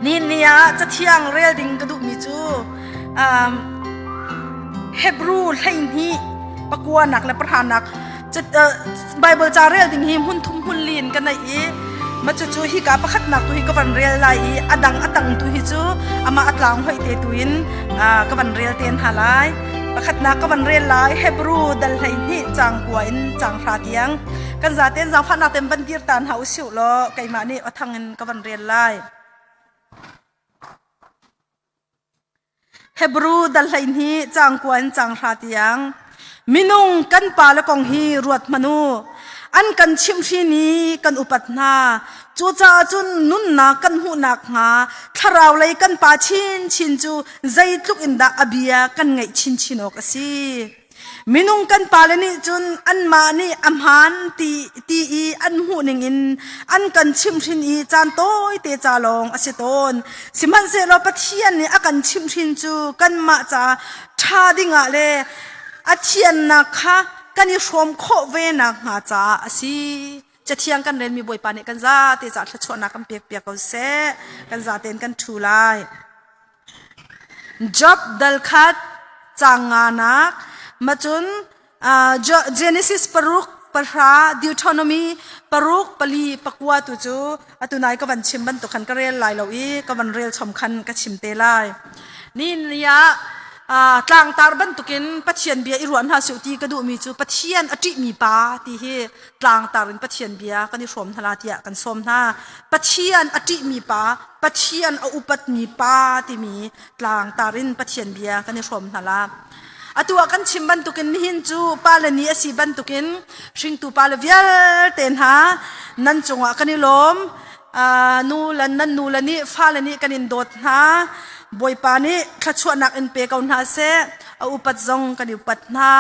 Ni ni ah cathiang rel ding ka duhmi cu um, Hebrew 12 pakuanak le pahranak Bible ca rel ding hi hmun thum hmun li in ka neih i ma cucu hika pakhatnak tu hi ka van rel lai i a dang a tang tu hi cu amah a tlang hoi te tu in ka van rel te hna lai. Pakhatnak ka van rel lai Hebrew dal 12 cang kua in cang hra tiang kan zaten zaangfahnak ten van dir ta hna usih law keimah nih athang in ka van rel lai. Hebru dal 12 caang kua in caang hra tiang minung kan pale kong hi ruat hmanh u. An kan chimhhrin i kan upat hna. Cucaah cun nunnak kan hmuh nakhnga thlarau lei kan pa chinchin cu zeitluk in dah a bia kan ngaih chinchin awk a si. Minung kan pale nih cun anmah nih a hmaan ti, ti i an hmuh ningin an kan chimhhrin i caan tawite ca lawng a si tawn. Sihmanhsehlaw Pathian nih a kan chimhhrin cu kanmah ca ṭha dingah le a thiannak kha kan i hrawm khawh ve nakhnga caah a si. Cathiang kan relmi Bawipa nih kan zate caah thluachuahnak kan pek piak ko seh. Kan zatein kan ṭhu lai. Job dal khat caang nganak macun Genesis paruk pahra Deuteronomy paruk pali pakua tu cu atu nai ka van chim bantuk khan ka rel lai lo i ka van rel chom khan ka chim te lai. Ni ni ah tlangtar bantukin Pathian bia i ruah hna suh ti ka duhmi cu Pathian a ṭihmi pa ti hi tlangtar in Pathian bia kan i hrawm hna la tiah kan sawm hna. Pathian a ṭihmi pa Pathian a upatmi pa timi tlangtar in Pathian bia kan i hrawm hna la. Atu ah kan chim bantukin nihin cu pale ni a si bantukin hringtu pale vialte hna nan cungah kan i lawm. Nu le nan nu le nih fale nih kan in dawt hna. Bawipa nih thluachuahnak in pe ko hna seh. A upat zong kan i upat hna.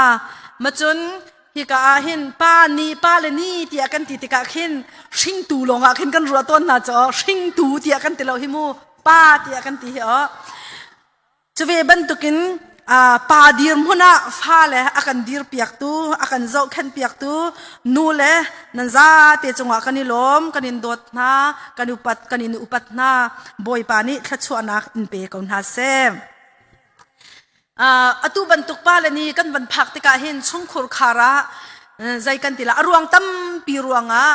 Macun Hika ah hin pa ni pa le ni tiah kan ti tikah khin hringtu lawngah khin kan ruah tawn hna cu hringtu tiah kan ti lo hi mu pa tiah kan ti hi o cuve bantukin pa dirhmun ah fale a kan dir piaktu a kan zohkhenh piaktu nu le nan zate cungah kan i lawm kan in dawt hna kan upat kan in upat hna Bawipa nih thluachuahnak in pe ko hna seh. Atu bantuk pale nih kan van phak tikah hin chungkhur khar ah zei kan ti la a ruang tampi ruangah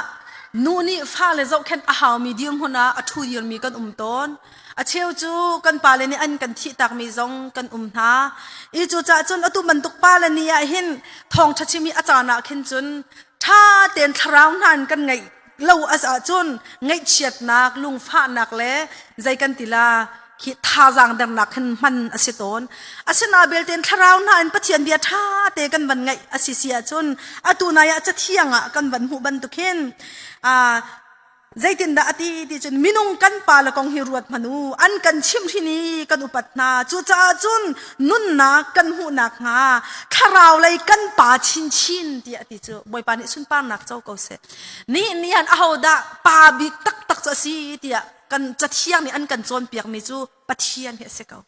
nu nih fale zohkhenh a haumi dirhmun ah a ṭhu dirmi kan um tawn. A cheu cu kan pale nih an kan thih takmi zong kan um hna. I cucaah cun atu bantuk pale ni ah hin thawngṭha chim hi a caan ah khin cun ṭha tein thlarau hna in kan ngeih lo as ahcun ngaihchiatnak, lungfahnak le zei kan ti la khi thazaang dernak khin hman a si tawn. Asinain belte thlarau hna in Pathian bia ṭha te kan van ngaih a si si ahcun atu nai ah cathiang ah kan van hmuh bantuk hin zeitindah a ti ti cun minung kan pa le kong hi ruat hmanh u an kan chimhhrin i kan upat hna cucaah cun nunnak kan hmuh nakhnga thlarau lei kan pa chinchin tiah a ti cu Bawipa nih sunparnak co ko seh. Ni ni han ahodah pa bik taktak cu a si tiah kan cathiang nih an kan cawnpiakmi cu Pathian hi a si ko.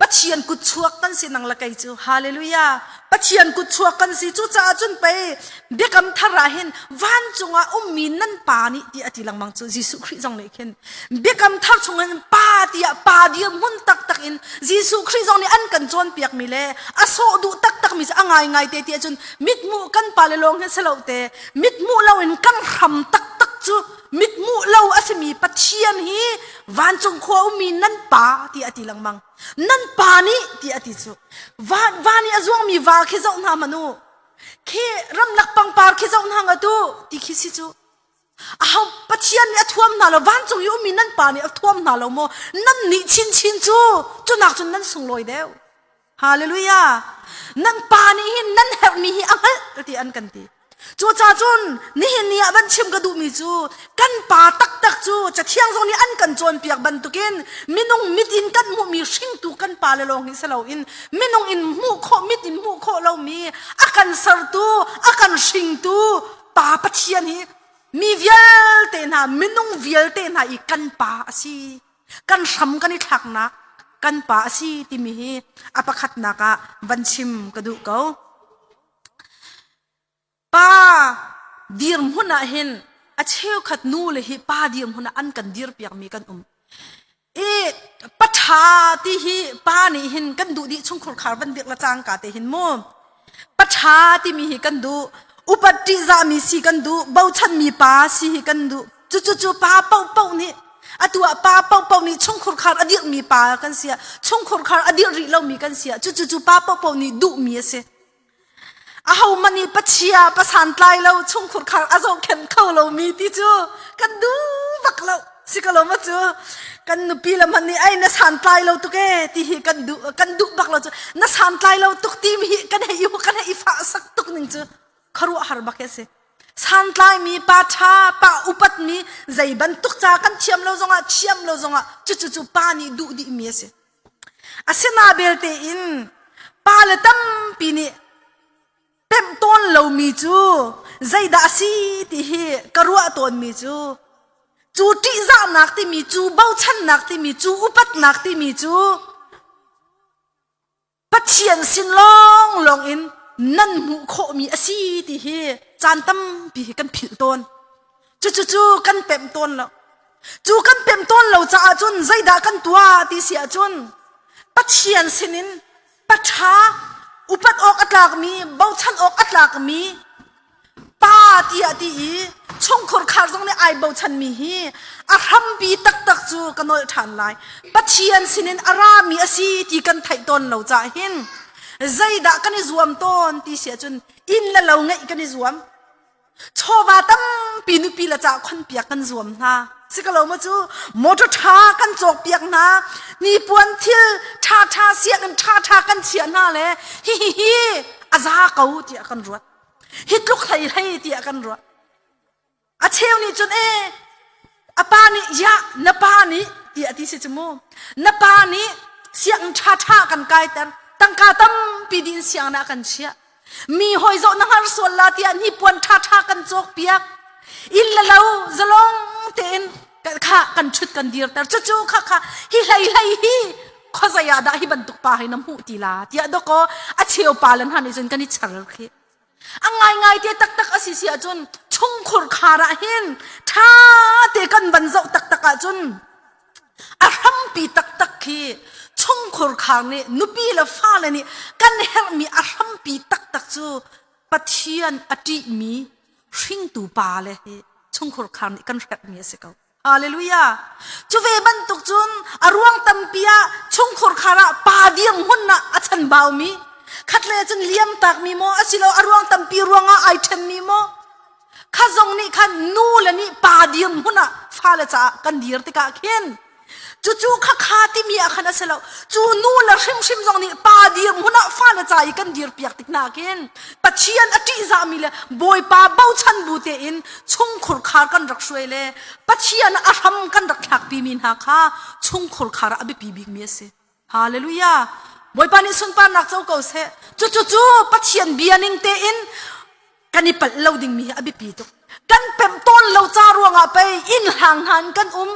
Pathian kut chuak kan si nang le kei cu hallelujah Pathian kut chuak kan si cucaah cun pei biakam thar ah hin vancung ah ummi nan pa nih ti a ti lengmang cu Jesuh Khrih zong nih khin biakam thar chung hin pa tiah pa dirhmun taktak in Jesuh Khrih zong nih an kan cawnpiakmi le a sawh duh taktakmi cu a ngaingai te tiah cun mithmuh kan pale lawng hin si lo te mithmuh loin kan hram taktak cu mithmuh lo a simi Pathian hi vancung khua ummi nan pa ti a ti lengmang nan pa nih ti a ti cu van van i a zuangmi va khi zoh hna manu khi ramlak pangpar khi zoh hna nga tu ti khi si cu aho Pathian nih a thuam hna lo vancung i ummi nan pa nih a thuam hna lo maw nan nih chinchin cu cunak cun nan sunglawi deuh Hallelujah! Nan pa nih hin nan herhmi hi a hngalh ti an kan ti. Cucaah cun nihin ni ah van chim ka duhmi cu kan pa taktak cu Cathiang zong nih an kan cawnpiak bantukin minung mit in kan hmuhmi hringtu kan pa le lawng hi si loin minung in hmuh khawh mit in hmuh khawh lomi a kan sertu a kan hringtu pa Pathian hi mi vialte hna minung vialte hna i kan pa a si. Kan hram kan i thlaknak kan pa a si timi hi a pakhatnak ah van chim ka duh ko. Pa dirhmun ah hin a cheukhat nu le hi pa dirhmun ah an kan dirpiakmi kan um. ṭha ti hi pa nih hin kan duh dih chungkhur khar van dirh le cangka te hin mu. Pa ṭha timi hi kan duh. Upat ṭihzahmi si kan duh. Bochanmi pa si hi kan duh. Cucu cu pa paohpaoh nih atu ah pa paohpaoh nih chungkhur khar a dirhmi pa kan si ah chungkhur khar a dirh rih lomi kan si ah cucu cu pa paohpaoh nih duhmi a si. Ahohmanh nih pachia pasantlai lo chungkhur khar a zohkhenh kho lomi ti cu kan duh bak lo. Si ko lo ma cu kan nupi le hmanh nih ai na santlai lo tuk ee ti hi kan duh kan duh bak lo cu na santlai lo tuk ti mi hi kan hei i kan hei i fah sak tuk ning cu khuaruahhar bak hi a si. Santlaimi pa ṭha pa upatmi zei bantuk ca kan thiam lo zongah thiam lo zongah cucu cu pa nih duh dihmi a si. Asina belte in pale tampi nih pemh tawn lomi cu zeidah a si ti hi ka ruah tawnmi cu cu ṭihzahnak timi cu bochannak timi cu upatnak timi cu Pathian sin lawnglawng in nan hmuh khawhmi a si ti hi caan tampi hi kan philh tawn. Cucu kan pemh tawn lo. Cu kan pemh tawn lo caah cun zeidah kan tuah ti si ahcun Pathian sinin paṭha upat awk a tlakmi, bochan awk a tlakmi pa tiah ti i chungkhur khar zong nih ai bochanmi hi a hrampi taktak cu ka nolh ṭhan lai. Pathian sinin a rami a si ti kan theih tawn lo caah hin zeidah kan i zuam tawn ti si ahcun inn le lo ngeih kan i zuam. Chawva tampi nupi le ca khonpiak kan zuam hna. Si ko lo maw cu motor ṭha kan cawkpiak hna, hnipuan thil ṭhaṭha sianginn ṭhaṭha kan chiah hna le hihihi a za ko tiah kan ruat. Hi tluk hlei hlei tiah kan ruah. A cheu nih cun e a pa nih ya na pa nih tiah ti si cu mu. Na pa nih sianginn ṭhaṭha kan kaiter tangka tampi din sianginn ah kan chiah. Mi hawi zoh na hngar sual la tiah hnipuan ṭhaṭha kan cawk piak. Inn le lo zalong tein kha kan ṭhut kan dirter. Cucu kha kha hi hlei hlei hi khuazei ah dah hi bantuk pa hi na hmuh ti la tiah dawkaw a cheu pa le hna nih cun kan i char khi. A ngaingai te taktak a si si ahcun chungkhur khar ah hin ṭha te kan van zoh taktak ahcun a hrampi taktak khi chungkhur khar nih nupi le fale nih kan herhmi a hrampi taktak cu Pathian a ṭihmi hringtu pa le hi chungkhur khar nih kan herhmi a si ko. Hallelujah. Cu ve bantuk cun a ruang tampi ah chungkhur khar ah pa dirhmun ah a chanbaumi khat le cun liam takmi maw asilo a ruang tampi ruangah ai ṭhenmi maw kha zong nih khan nu le nih pa dirhmun ah fale caah kan dir tikah khin cucu kha kha timi ah khan a si lo cu nu le hrimhrim zong nih pa dirhmun ah fale ca i kan dir piak tik hna khin Pathian a ṭihzahmi le Bawipa bochan bu tein chungkhur khar kan rak hruai le Pathian a hram kan rak thlakpimi hna kha chungkhur khar ah a biapi bikmi a si. Hallelujah! Bawipa nih sunparnak co ko seh. Cucu cu Pathian bia ning tein kan i palh lo dingmi hi a biapi tuk. Kan pemh tawn lo ca ruangah pei inn hlang hna in kan um.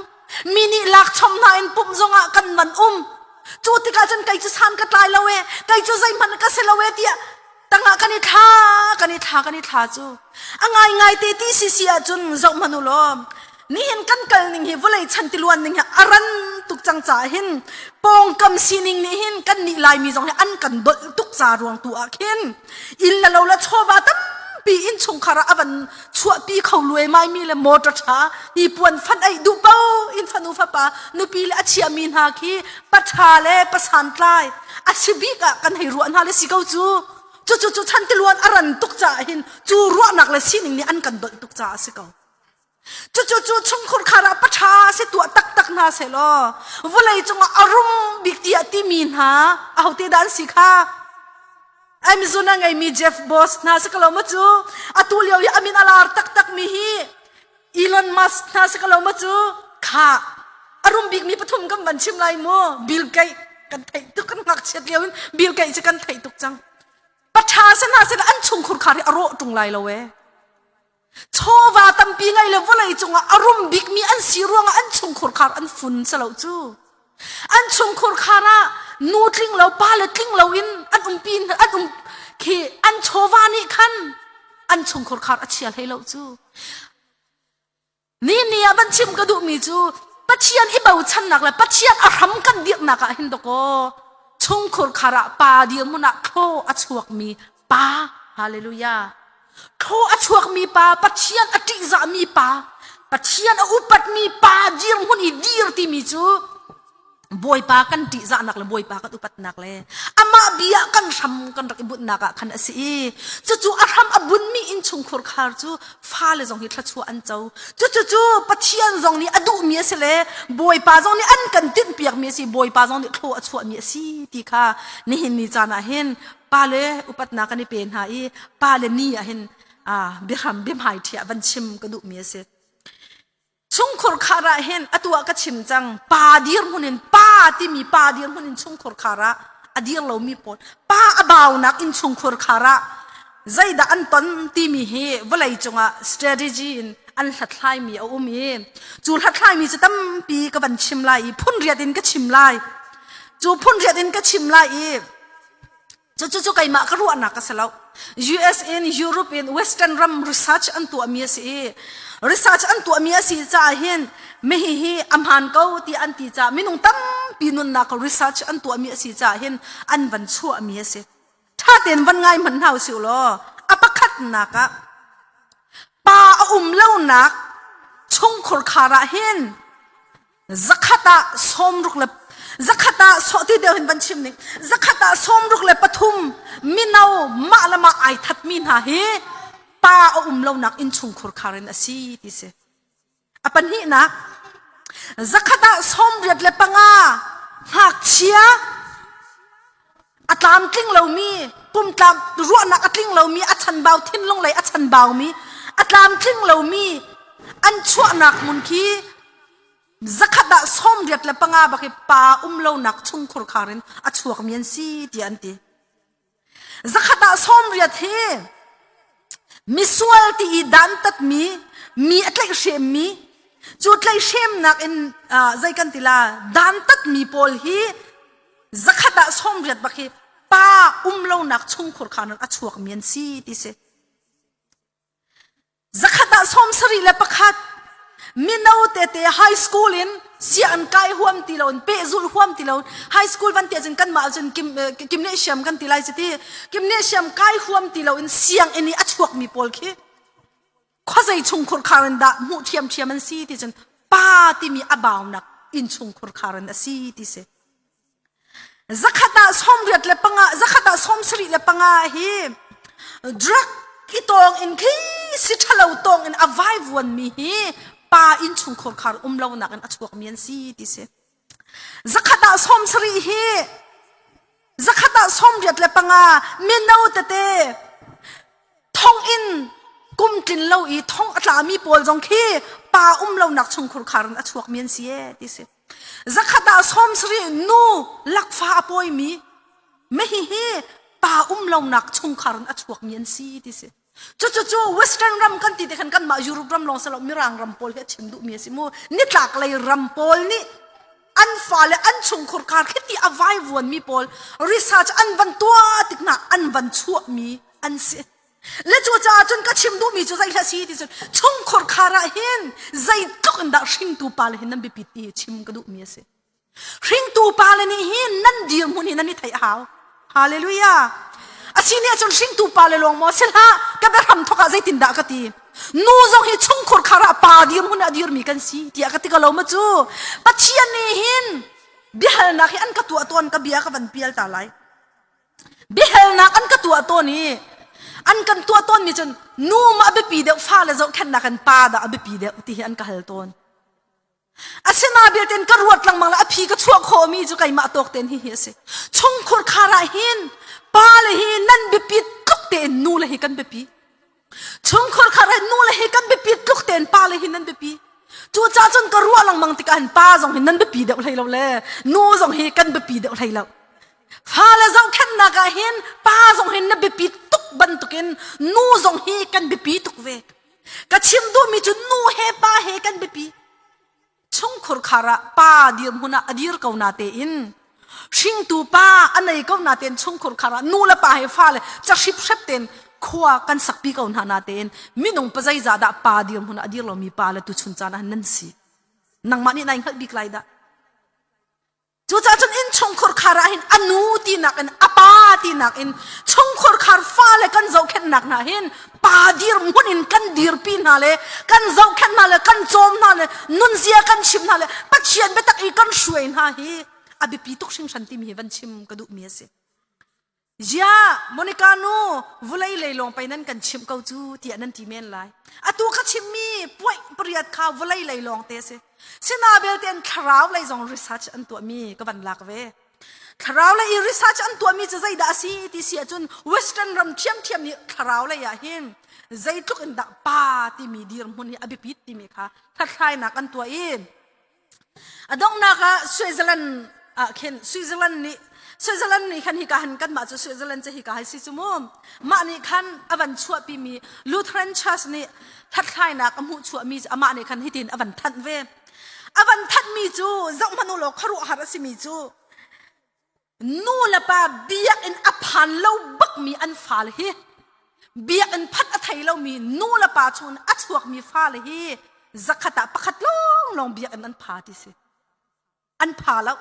Mi nih lakchom hna in pumh zongah kan man um. Cu tikah cun kei cu san ka tlai lo e, kei cu zeihmanh ka si lo e tiah tangah kan i thla, kan i thla, kan i thla cu. A ngaingai te ti sisi ahcun zoh hmanh u law, nihin kan kal ning hi vawlei chan tiluan ning hi a ran tuk cang caah hin pawngkam sining nih hin kan nih Laimi zong hi an kan dolh tuk ca ruang tu ah khin inn le lo le chawva tampi innchungkhar ah a van chuahpi kho luaimai mi le motor ṭha hnipuan fan ei duh po in fanu fapa nupi le a chiami hna khi paṭha le pasantlai a si bik ah kan hei ruah hna le si ko cu cucu cu chan tiluan a ran tuk caah hin cu ruahnak le sining nih an kan dolh tuk caah a si ko Cucu cu chungkhur khar ah paṭha si tuah taktak hna sehlaw vawlei cungah a rum bik tiah timi hna ahote dah an si kha? Amazon a ngeimi Jeff Bezos hna si ko lo maw cu? Atu lio i a min a lar taktakmi hi Elon Musk hna si ko lo maw cu? Kha a rum bikmi pathum kan van chim lai mu. Bill Gates kan theih tuk kan ngakchiat lio in Bill Gates cu kan theih tuk cang. Paṭha si hna seh an chungkhur khar hi a rawh ṭung lai lo ee. Chawva tampi ngei le vawlei cungah a rum bikmi an si ruangah an chungkhur khar an fun si lo cu. An chungkhur khar ah nu tling lo pa le tling lo in an umpi an um khi an chawva nih khan an chungkhur khar a chia hlei lo cu. Ni ni ah van chim ka duhmi cu. Pathian i bochannak le Pathian a hram kan dirhnak ah hin dakaw chungkhur khar ah pa dirhmun ah thlaw a chuakmi pa hallelujah thlaw a chuakmi pa Pathian a ṭihzahmi pa Pathian a upatmi pa dirhmun i dir timi cu Bawipa kan ṭihzahnak le Bawipa kan upatnak le amah bia kan hram kan rak i bunhnak ah khan a si i cucu a hram a bunmi innchungkhur khar cu fale zong hi thluachuah an co. Cucu cu Pathian zong nih a duhmi a si le Bawipa zong nih an kan tinhpiakmi a si Bawipa zong nih thlaw a chuahmi a si ti kha nihin ni caan ah hin pale upatnak kan i pe hna i pale ni ah hin biahram biahmai ṭhiah van chim ka duhmi a si. Chungkhur khar ah hin atu ah ka chim cang pa dirhmun in pa timi pa dirhmun in chungkhur khar ah a dir lomi pawl pa a baunak in chungkhur khar ah zeidah an ton timi hi vawlei cungah strategy in an hlathlaimi a um i cu hlathlaimi cu tampi ka van chim lai i phun riat in ka chim lai cu phun riat in ka chim lai i Cucu cu keimah ka ruahnak a si lo. US in Europe in Western ram research an tuahmi a si i research an tuahmi a si caah hin mihi hi a hmaan ko ti an ti caah minung tampi nunnak research an tuahmi a si caah hin an van chuahmi a si. Ṭha tein van ngai hmanh hna usih law a pakhatnak ah pa a um lonak chungkhur khar ah hin Zakhat ah 60 le zakhat ah so ti deuh hin van chim ning zakhat ah 63 mino mah le mah ai thatmi hna hi pa a um lonak innchungkhur khar in a si ti si. A pahnihnak zakhat ah 85 ngakchia a tlamtling lomi pumtlam ruahnak a tling lomi a chanbau thinlung lei a chanbaumi a tlamtling lomi an chuahnak hmun khi zakhat ah 85 bak i pa um lonak chungkhur khar in a chuakmi an si tiah an ti. Zakhat ah 80 hi misual ti i dantatmi mi a tlaihhremmi cu tlaihhremnak in zei kan ti la dantatmi pawl hi zakhat ah 80 bak hi pa um lonak chungkhur khan a chuakmi an si ti si. Zakhat ah 71 mino tete high school in sianginn kai huam ti lo in pehzulh huam ti lo high school van ti ahcun kanmah cun kim gymnasium kan ti lai citi gymnasium kai huam ti lo in sianginn i a chuakmi pawl khi khuazei chungkhur khar in dah hmuh ṭhiamṭhiam an si ti cun pa timi a baunak innchungkhur khar in a si ti si. Zakhat ah 85 zakhat ah 75 hi drug i tawng in khi si ṭhalo tawng in a vaivuan mi hi pa innchungkhur khar um lonak in a chuak mi an si ti si. Zakhat ah 70 hi zakhat ah 85 mino tete thonginn kum tlin lo i thong a tlami pawl zong khi pa um lonak chungkhur khar in a chuak mi an si e ti si. Zakhat ah 70 nu lakfa a pawimi mehi hi pa um lonak chungkhar in a chuakmi an si ti si. Cucu cu Western ram kan ti te khan kanmah Europe ram lawng si lo Mirang ram pawl hi a chim duhmi a si mu. Nitlak lei ram pawl nih an fale an chungkhur kar khiti a vaivuanmi pawl research an van tuah tik hna an van chuahmi an si. Le cucaah cun ka chim duhmi cu zeihlah si ti cun chungkhur khar ah hin zeitluk in dah hringtu pale hin nan biapit ti chim ka duhmi a si. Hringtu pale nih hin nan dirhmun hi nan i theih a hau. Hallelujah. Asi nih cun hringtu pale lawng maw si hlah ka biahram thawk ah zeitindah ka ti. Nu zong hi chungkhur khar ah pa dirhmun ah dirmi kan si tiah ka ti ka lo ma cu. Pathian nih hin biahalnak hi an ka tuah tawn ka bia ka van pial ta lai. Biahalnak an ka tuah tawn i an kan tuah tawnmi cun nu ma a biapi deuh fale zohkhenhnak in pa dah a biapi deuh ti hi an ka hal tawn. Asina belte ka ruat lengmang le a phi ka chuah khawhmi cu keimah tawk tein hihi a si. Chungkhur khar ah hin pa le hi nan biapi tluk tein nu le hi kan biapi. Chungkhur khar ah nu le hi kan biapi tluk tein pa le hi nan biapi. Cucaah cun ka ruah lengmang tikah hin pa zong hi nan biapi deuh hlei lo le nu zong hi kan biapi deuh hlei lo. Fale zohkhenhnak ah hin pa zong hin na biapi tuk bantukin nu zong hi kan biapi tuk ve. Ka chim duhmi cu nu he pa he kan biapi. Chungkhur khar ah pa dirhmun ah a dir ko na tein hringtu pa a nei ko na tein chungkhur khar ah nu le pa he fale cahrip hrep tein khua kan sakpi ko hna na tein minung pa zeizah dah pa dirhmun ah a dir lomi pa le tuchun caan ah nan si. Nangmah nih nai hngalh bik lai dah. Cucaah cun innchungkhur khar ah hin a nu tinak in a pa tinak in chungkhur khar fale kan zohkhenhnak hna hin pa dirhmun in kan dirpi hna le kan zohkhenh hna le kan cawm hna le nunzia kan chim hna le Pathian biatak i kan hruai hna hi a biapi tuk hringhran timi hi van chim ka duhmi a si. Ziah Monica nu vulei lei lawng pei nan kan chimh ko cu tiah nan ti men lai. Atu ka chimmi point pariat kha vulei lei lawng te a si. Sina belte an thlarau lei zong research an tuahmi ka van lak ve. Thlarau lei i research an tuahmi cu zeidah a si ti si ahcun Western ram ṭhiamṭhiam nih thlarau lei ah hin zeitluk in dah pa timi dirhmun hi a biapit timi kha hlathlainak an tuah i A donghnak ah Switzerland ah khin Switzerland nih Switzerland nih khan hika han kanmah cu Switzerland cu hika hai si cu mu. Mah nih khan a van chuahpimi Lutheran Church nih hlathlainak a hmuh chuahmi cu amah nih khan hitin a van thanh ve. A van thanhmi cu zoh hmanh u law khuaruahhar a simi cu nu le pa biakinn a phan lo bakmi an fale hi biakinn phanh a thei lomi nu le pa chung a chuakmi fale hi zakhat ah pakhat lawnglawng biakinn an pha ti si an pha lo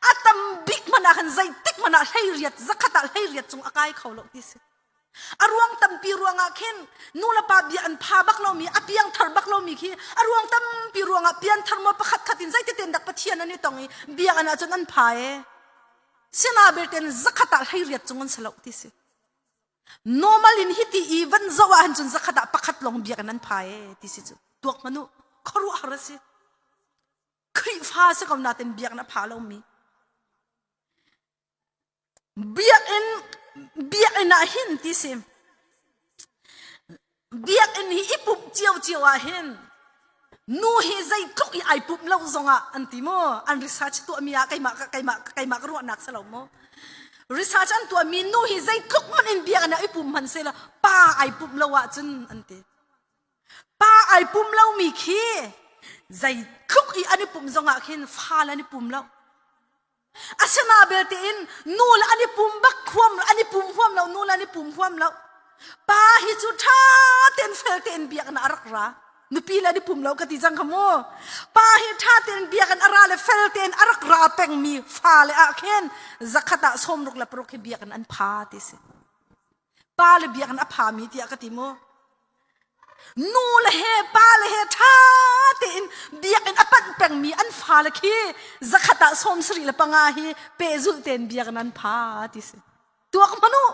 a tam bik hmanh ah khan zeitik hmanh ah hleiriat zakhat ah hleiriat cung a kai kho lo ti si A ruang tampi ruangah khin nu le pa bia an pha bak lomi, a piangthar bak lomi khi a ruang tampi ruangah pianthar maw pakhat khat in zeititen dak Pathian an i tong i biakinn ah cun an pha e. Sina belten zakhat ah hleiriat cung an si lo ti si. Normal in hiti i van zoh ah han cun zakhat ah pakhat lawng biakinn an pha e ti si cu. Tuak hmanu khuaruahhar a si. Khrihfa si ko natin biakinn a pha lomi. Biakinn biakinn ah hin ti si. Biakinn hi i pumh ciocio ah hin nu hi zeitluk i ai pumh lo zongah an ti mu an research tuahmi ah keimah keimah keimah ka ruahnak si lo mu research an tuahmi nu hi zeitluk hmanh in biakinn ah i pum hmanh seh law pa ai pumh lo ahcun an ti pa ai pum lomi khi zeitluk i an i pumh zongah khin fale an i pum lo Asina belte in nu le an i pum bak huam an i pum huam lo nu le an i pum huam lo. Pa hi cu ṭha tein fel tein biakinn ah a rak ra. Nupi le an i pum lo ka ti cang kha mu. Pa hi ṭha tein biakinn a ra le fel tein a rak ra pengmi fale ah khin zakhat ah 66 hi biakinn an pha ti si. Pa le biakinn a phami tiah ka ti mu. Nu le he pa le he ṭha tein biakinn a panh pengmi an fale khi zakhat ah 75 hi pehzulh tein biakinn an pha ti si. Tuak hmanh u.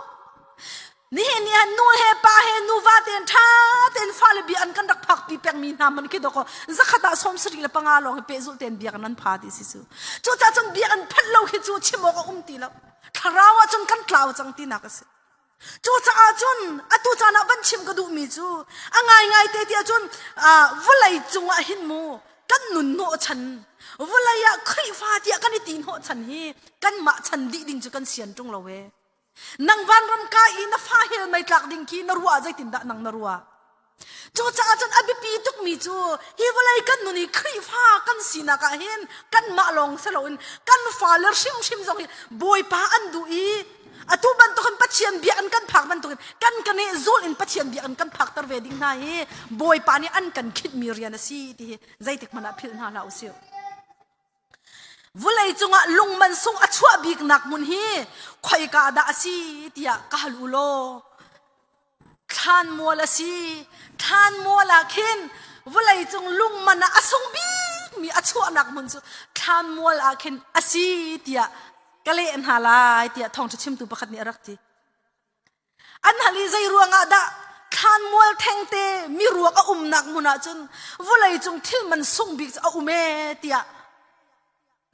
Nihin ni ah nu he pa he nuva tein ṭha tein fale bia an kan rak phakpi pengmi hna man khi dawkaw zakhat ah 75 lawng hi pehzulh tein biakinn an pha ti si cu. Cucaah cun biakinn phanh lo khi cu chim awk a um ti lo. Thlarau ah cun kan tlau cang tinak a si. Cucaah cun atu caan ah van chim ka duhmi cu a ngaingai te tiah cun vawlei cungah hin mu kan nun hnawhchan vawlei ah Khrihfa tiah kan i ti hnawhchan hi kanmah chan dih ding cu kan sian ṭung lo e. Nang vanram kai i na fa hel mei tlak ding khi na ruah zeitindah nang na ruah? Cucaah cun a biapi tukmi cu hi vawlei kan nun i Khrihfa kan sinak ah hin kanmah lawng si loin kan fale hrimhrim zong hi Bawipa an duh i atu bantukin Pathian bia an kan phak bantukin kan kan i zul in Pathian bia an kan phakter ve ding hna hi Bawipa nih an kan khinhmi rian a si ti hi zeitik hmanh ah philh hna hlah usih. Vulei cungah lung mansung a chuah biknak hmun hi khoika dah a si tiah ka hal u law Thlanmual a si. Thlanmual ah khin vawleicung lungman ah a sung bikmi a chuahnak hmun cu thlanmual ah khin a si tiah ka leh hna lai tiah thawngṭha chimtu pakhat nih a rak ti. An hal i zei ruangah dah thlanmual thengte miruak a umnak hmun ah cun vawleicung thil man sung bik cu a um ee tiah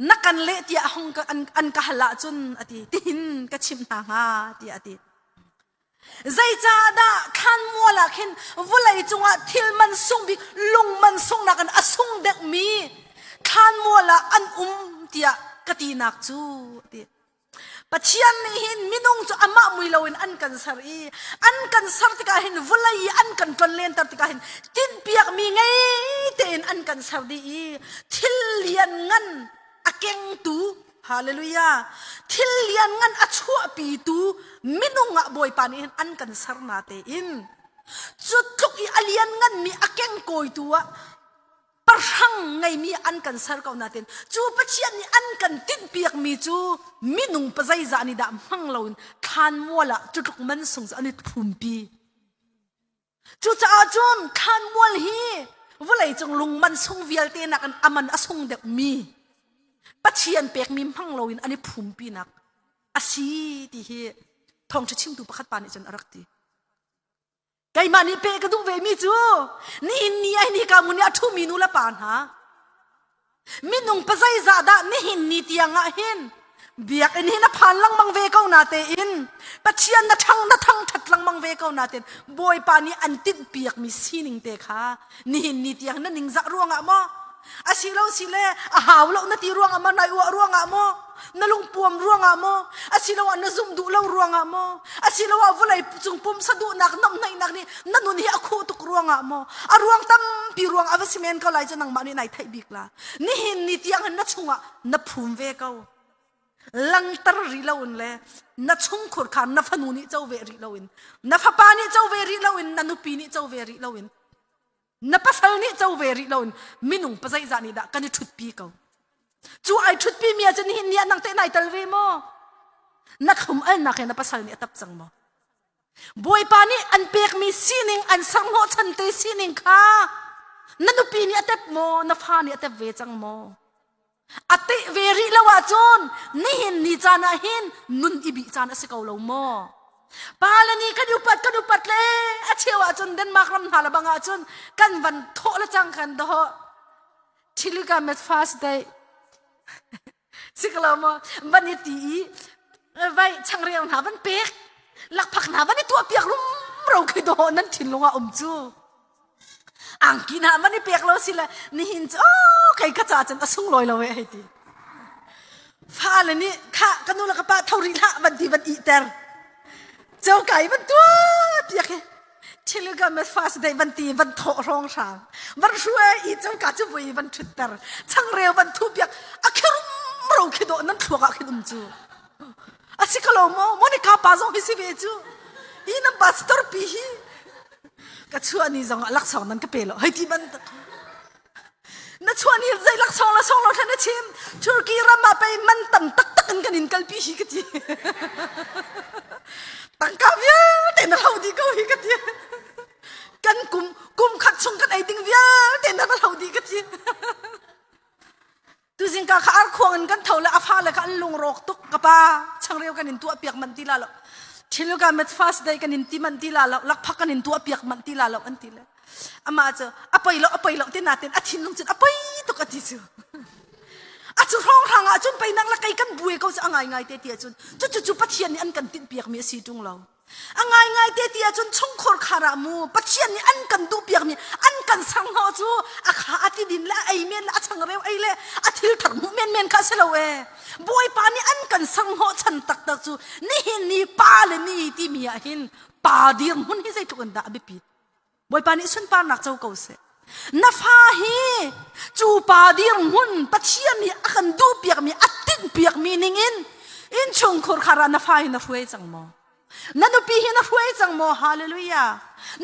na kan leh tiah hong ka an, an ka hal ahcun a ti tihin ka chimh hna hnga tiah a ti. Zeicahdah thlanmual ah khin vawlei cungah thil man sung bik lung man sungnak in a sung deuhmi thlanmual ah an um tiah ka tinak cu ti. Pathian nih hin minung cu amah mui loin an kan ser i an kan ser tikah hin vawlei i an kan tlonlenter tikah hin tinhpiakmi ngei tein an kan ser dih i thil lian ngan a kengtu Hallelujah. Thil lianngan a chuahpitu minung ah Bawipa nih hin an kan ser na tein cu tluk i a liannganmi a kengkawitu ah pahrang. ṭhang ngeimi an kan ser ko nain cu Pathian nih an kan tinhpiakmi cu minung pazeizah nih dah hmang loin thlanmual ah cutluk man sung cu an i phumpi. Cucaah cun thlanmual hi vawleicung lung man sung vialte nakin a man a sung deuhmi Pathian pekmi hmang loin an i phumpinak a si ti hi thawngṭha chimtu pakhat pa nih cun a rak ti. Keimah nih peh ka duh ve mi cu nihin ni ai ni ka mun i a ṭhumi nu le pa hna minung pazeizah dah nihin ni tiang ah hin biakinn hi na phan lengmang ve ko na tein Pathian na ṭhang na thangṭhat lengmang ve ko na tein Bawipa nih an tinhpiak mi sining te kha nihin ni tiang na ningzah ruangah maw asilo sile a hau lo na ti ruangah maw nai uah ruangah maw na lungpuam ruangah maw asiloah na zumh duh lo ruangah maw asiloah vawlei cung pumsa duhnak nomhnaihnak nih na nun hi a khuh tuk ruangah maw a ruang tampi ruang a va si men ko lai cu nangmah nih nai theih bik la nihin ni tiang hin na chungah na phum ve ko langter rih loin le na chungkhur kha na fanu nih co ve rih loin na fapa nih co ve rih loin na nupi nih co ve rih loin Na pasal nih co ve rih loin minung pazeizah nih dah kan i ṭhutpi ko. Cu ai ṭhutpi mi ahcun nihin ni ah nang teh nai tel ve maw? Na thlum alnak he na pasal nih a tap cang maw? Bawipa nih an pekmi sining an serhnawhchan te sining kha na nupi nih a tep maw? Na fa nih a tep ve cang maw? A teh ve rih lo ahcun nihin ni caan ah hin nun i bih caan a si ko lo maw? Pale nih kan upat kan upat le a cheu ahcun Denmark ram hna le bang ahcun kan van thawh le cang kan doh. Chilika met fast day. Siklo maw van i ti i vai changreu hna van pek lakphak hna van i tuah piak rumro khi dawh nan thinlung ah um cu. Angki hna van i pek lo si le nihin cu oh kei ka ca cun a sunglawi lo eh hei ti. Fale nih kha ka nu le ka pa tho rih hlah van ti van iter. Cokai van tuah piak hi Chilika fast day van ti van thawh hrawng hrang van hruai i coka cu vui van ṭhutter changreu van thu piak a khirum ro khi dawh nan thluak ah khin um cu a si ko lo maw Monica pa zong hi si ve cu hi nan pastor pi hi ka chuah ni zong ah laksawng nan ka pe lo hei ti bantuk na chuah ni zei laksawng la song lo thlan na chim Turkey ram ah pei man tam taktak in kan in kalpi hi ka ti tangka vialte na hlo dih ko hi ka ti kan kum kum khat chung kan ei ding vialte na va hlo dih ka ti Tuzingka kha arkhuang in kan tho le a fale kha an lungrawk tuk ka pa changreu kan in tuah piak manh ti la lo thiluka met fast day kan in ti manh ti la lo lakphak kan in tuah piak manh ti la lo an ti le amah cu a poi lo a poi lo ti natin a thinlung cun a poi tuk a ti cu a cu hrawng hrang ah cun pei nang le kei kan buai ko cu a ngai ngai te ti ahcun cu cu cu Pathian nih an kan tinh piak mi a si ṭung lo A ngaingai te ti ahcun chungkhur khar ah mu Pathian nih an kan duhpiakmi an kan sanghnawh cu a kha a ti din le a ei men le a changreu ei le a thil thar hmuh menmen kha a si lo ee. Bawipa nih an kan sanghnawh chan taktak cu nihin ni pa le ni timi ah hin pa dirhmun hi zeitluk in dah a biapit. Bawipa nih sunparnak co ko seh. Na fa hi cu pa dirhmun Pathian nih a kan duhpiakmi a tinhpiakmi ningin innchungkhur khar ah na fa hi na hruai cang maw? Na nupi hi na hruai cang maw? Hallelujah.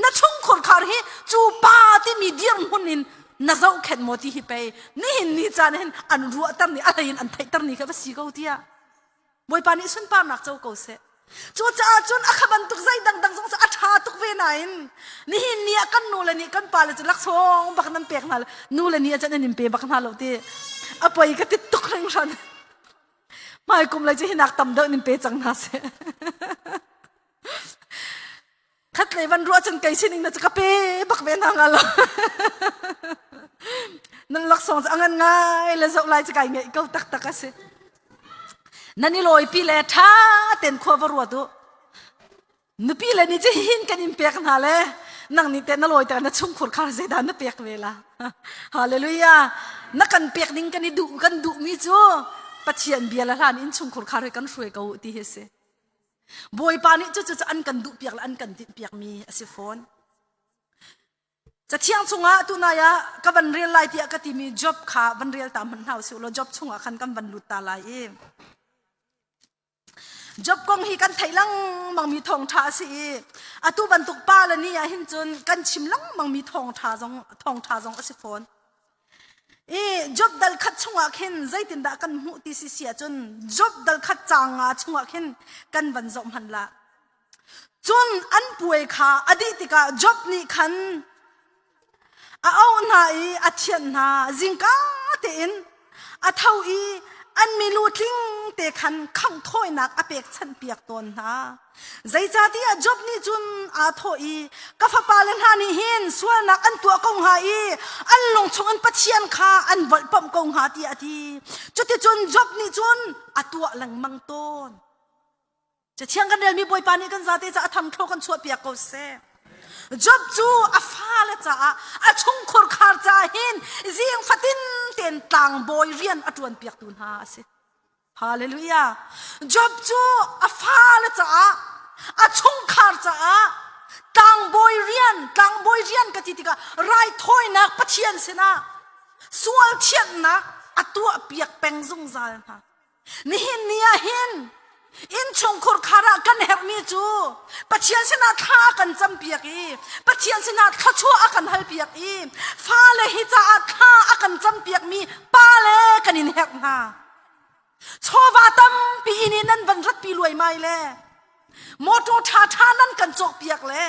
Na chungkhur khar hi cu pa timi dirhmun in na zohkhenh maw ti hi pei nihin ni caan hin an ruahter ni a hlei in an theihter ni kha va si ko tiah Bawipa nih sunparnak co ko seh. Cucaah cun a kha bantuk zei dangdang zong cu a ṭha tuk ve nain nihin ni ah kan nule nih kan pale cu laksawng bak nan pek hna lo nule ni ah cun an in pe bak hna lo ti a poi ka ti tuk hringhran. Hmaikum lei cu hinak tam deuh nin pe cang hna seh. Khatlei van ruah cun kei sining na cu ka pe bak ve hna nga lo. Nan laksawng cu a ngan ngai le zoh lai cu kai ngeih ko taktak a si. Nan i lawipi le ṭha ten khua va ruat u. Nupi le nih cu hin kan in pek hna le nang nih teh na lawi te na chungkhur kha zeidah na pek ve la. Hallelujah. Na kan pek ding kan i duh kan duhmi cu Pathian bia le hlan in chungkhur khar hi kan hruai ko ti hi si. Bawipa nih cucu cu an kan duhpiak le an kan tinhpiakmi a si fawn. Cathiang chungah tunai ah ka van rel lai tiah ka timi Job kha van rel ta hmanh hna usih law Job chungah khan kan van lut ta lai i Job kong hi kan theih lengmangmi thawngṭha a si i atu bantuk pa le ni ah hin cun kan chim lengmangmi thawngṭha zong thawngṭha zong a si fawn. I Job dal khat chungah khin zeitindah kan hmuh ti si si ahcun Job dal khat caang nga chungah khin kan van zoh hmanh la. Cun an puai kha a dih tikah Job nih khan a auh hna i a thianh hna. Zingka tein a tho i an milu tling te khan khangh thawinak a pekchanhpiak tawn hna. Zeicahtiah Job nih cun aa thawh i ka fapale hna nih hin sualnak an tuah ko hnga i an lung chungin Pathian kha an volhpamh ko hnga tiah a ti. Cuticun Job nih cun a tuah lengmang tawn. Cathiang kan relmi Bawipa nih kan zate caah a thamthlo kan chuahpiak ko seh. Job cu a fale caah a chungkhur khar caah hin zing fatin tein tlangbawi rian a ṭuan piaktu hna a si. Hallelujah. Job cu a fale caah a chungkhar caah tlangbawi rian tlangbawi rian ka ti tikah raithawinak Pathian sinah sual thianhnak a tuah piak peng zungzal hna. Nihin ni ah hin innchungkhur khar ah kan herhmi cu Pathian sinah thla a kan campiak i Pathian sinah thluachuah a kan halpiak i fale hi caah thla a kan campiakmi pale kan in herh hna. Chawva tampi in nan van ratpi luaimai le motor ṭhaṭha nan kan cawkpiak le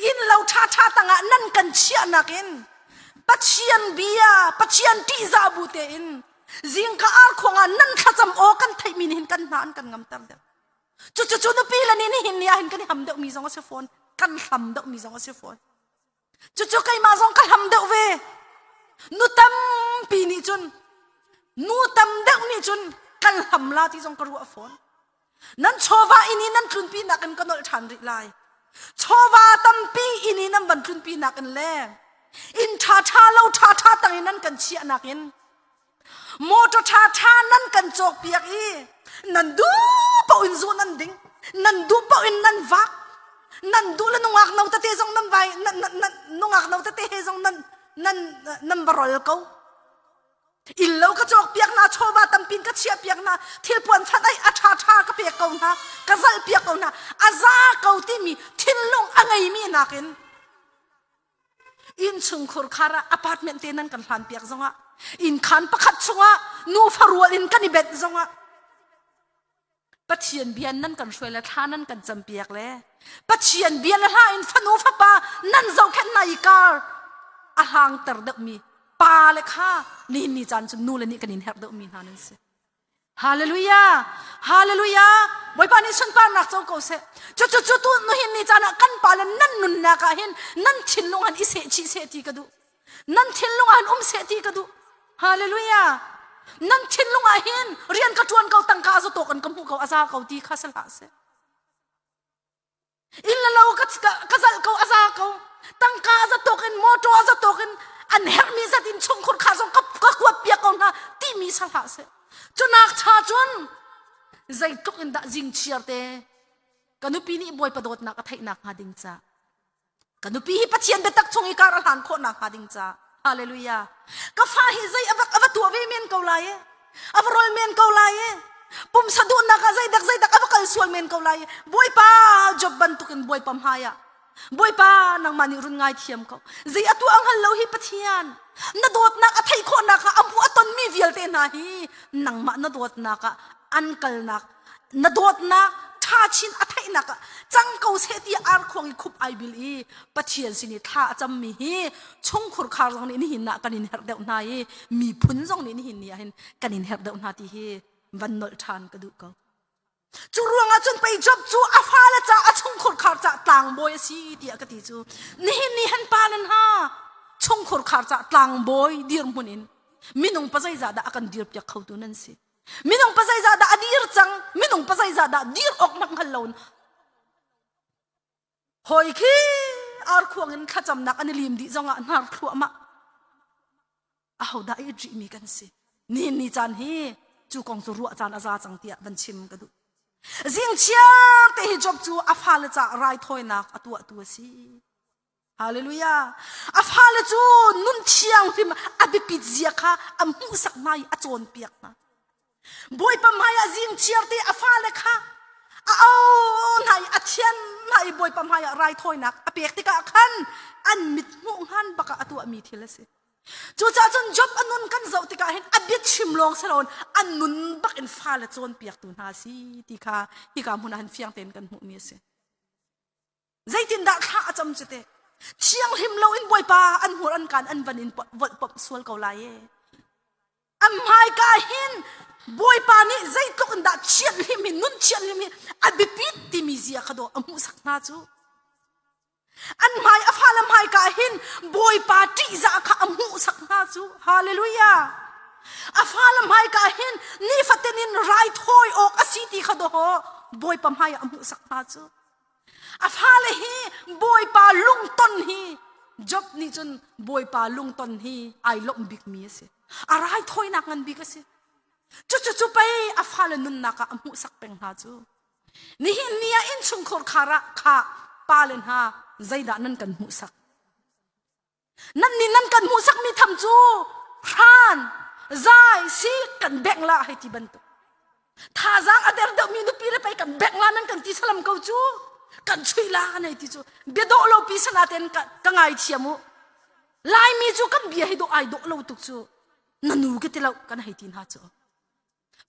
inn lo ṭhaṭha tangah nan kan chiahnak in Pathian bia Pathian ṭihzah bu tein Zingka arkhuang ah nan thlacam aw kan theihmi nih hin kan hna an kan ngamter deuh. Cucu nupi le nih nihin ni ah hin kan i ham deuhmi zong a si fawn. Kan hlam deuhmi zong a si fawn. Cucu keimah zong ka hlam deuh ve. Nu tampi nih cun nu tam deuh nih cun kan hlam la ti zong ka ruah fawn. Nan chawva inn i nan tlunpi nakin ka nolh ṭhan rih lai. Chawva tampi inn i nan van tlunpi nakin le inn ṭhaṭha lo ṭhaṭha tang i nan kan chiah nakin motor ṭhaṭha nan kan cawkpiak i nan duh paoh in zu nan ding nan duh paoh in nan vak nan duh le nungak no tete zong nan vai nungak no tete he zong nan nan nan va rol ko Inn lo ka cawk piak hna, chawva tampin ka chiah piak hna, thilpuan fat ai a ṭha ṭha ka pek ko hna, ka zalh piak ko hna, a za ko timi thinlung a ngeimi nakin innchungkhur khar ah apartment te nan kan hlan piak zongah inn khaan pakhat chungah nufa rual in kan i benh zongah Pathian bia nan kan hruai le thla nan kan campiak le Pathian bia le hla in fanu fapa nan zohkhenh hna i kar a hlangter deuhmi pa le kha nihin ni caan cu nu le nih kan in herh deuhmi hna nan si. Hallelujah! Hallelujah! Bawipa nih sunparnak co ko seh. Cu cu cu tu nuhin ni caan ah kan pa le nan nunnak ah hin nan thinlung han i seh chih seh ti ka duh. Nan thinlung ah hin um seh ti ka duh. Hallelujah! Nan thinlung ah hin rian ka ṭuan ko tangka a tawk an ka hmuh ko a za ko ti kha si hlah seh. Inn le lo ka, ka zalh ko a za ko. Tangka a za tawk in motor a za tawk in an herhmi zat in chungkhur kha zong ka, ka kuat piak ko hna timi sa hlah seh. Cunak cha cun zeitluk in dah zingchiar te ka nupi nih Bawipa dawtnak a theihnak hnga ding ca Ka nupi hi Pathian biatak chung i kar a hlan khawh nakhnga ding ca. Hallelujah. Ka fa hi zei a va, a va tuah ve men ko lai e. A va rol men ko lai e. Pumsa duhnak ah zeidak zeidak a va kal sual men ko lai e. Bawipa Job bantukin Bawipa hmai ah Bawipa nangmah nih run ngai thiam ko. Zei a tuah hngal lo hi Pathian. Na dawtnak a theih khawhnak ah a hmuh a tonmi vialte hna hi nangmah na dawtnak ah an kalnak na dawtnak ṭha chin a theihnak ah cang ko seh ti arkhuang i khup ai bil i Pathian sin i thla a cammi hi chungkhur khar zong nih nihin ah kan in herh deuh hna i miphun zong nih nihin ni ah hin kan in herh deuh hna ti hi van nolh ṭhan ka duh ko. Cu ruangah cun pei Job cu a fale ca a chungkhur khar ca tlangbawi a si tiah ka ti cu nihin ni han pa nan ha chungkhur khar ca tlangbawi dirhmun in minung pa zeizah dah a kan dirpiak khotu nan si Minung pa zeizah dah a dir cang? Minung pa zeizah dah dir awk nak hngal lo Hawi khi arkhuang in thlacamnak an i lim dih zongah hnar thluahmah. Ahodah i mi kan si? Nihin ni caan hi cu kong cu ruah caan a za cang tiah van chim ka duh. Zing chiar te hi Job cu a fale caah raithawinak a tuahtu a si. Hallelujah. A fale cu nun thianghlim a biapit zia kha a hmuhsak hna i a cawnpiak hna. Bawipa hmaiah zing chiar te a fale kha a au hna i a thian hna i Bawipa hmaiah raithawinak a pek tikah khan an mit hmuh hngan bakah a tuahmi thil a si. Cucaah cun Job a nun kan zoh tikah hin a biachim lawng si loin a nun bak in fale cawnpiaktu hna a si ti kha hika hmun ah hin fiang tein kan hmuhmi a si. Zeitindah thla a cam cu teh? Thianghlim loin Bawipa an hmur an kaan an van in volhpomh sual ko lai e. An hmaika hin Bawipa nih zeitluk in dah thianhlim hi nun thianhlim hi a biapit timi zia kha dawh a hmuhsak hna cu. An hmai a fale hmaika hin Bawipa ṭihzah kha a hmuhsak hna cu. Hallelujah. A fale hmaika hin nifatin in raithawi awk a si ti kha dawh Bawipa hmai ah a hmuhsak hna cu. A fale hi Bawipa lungton hi Job nih cun Bawipa lungton hi ai lawmh bikmi a si. A raithawinak ngan bik a si. Cucu cu pei a fale nunnak ah a hmuhsak peng hna cu. Nihin ni ah innchungkhar khar ah kha pale hna zeidah nan kan hmuhsak? Nan nih nan kan hmuhsakmi tham cu hran, zai, si kan bengh la hei ti bantuk. Thazaang a der deuhmi nupi le pei kan bengh la nan kan ti salam ko cu. Kan chuih la kan hei ti cu. Bia dawh lo pi sana ten ka, ka ngai thiam u. Laimi cu kan bia hi dawh ai dawh lo tuk cu. Na nu ka ti lo kan hei ti hna cu.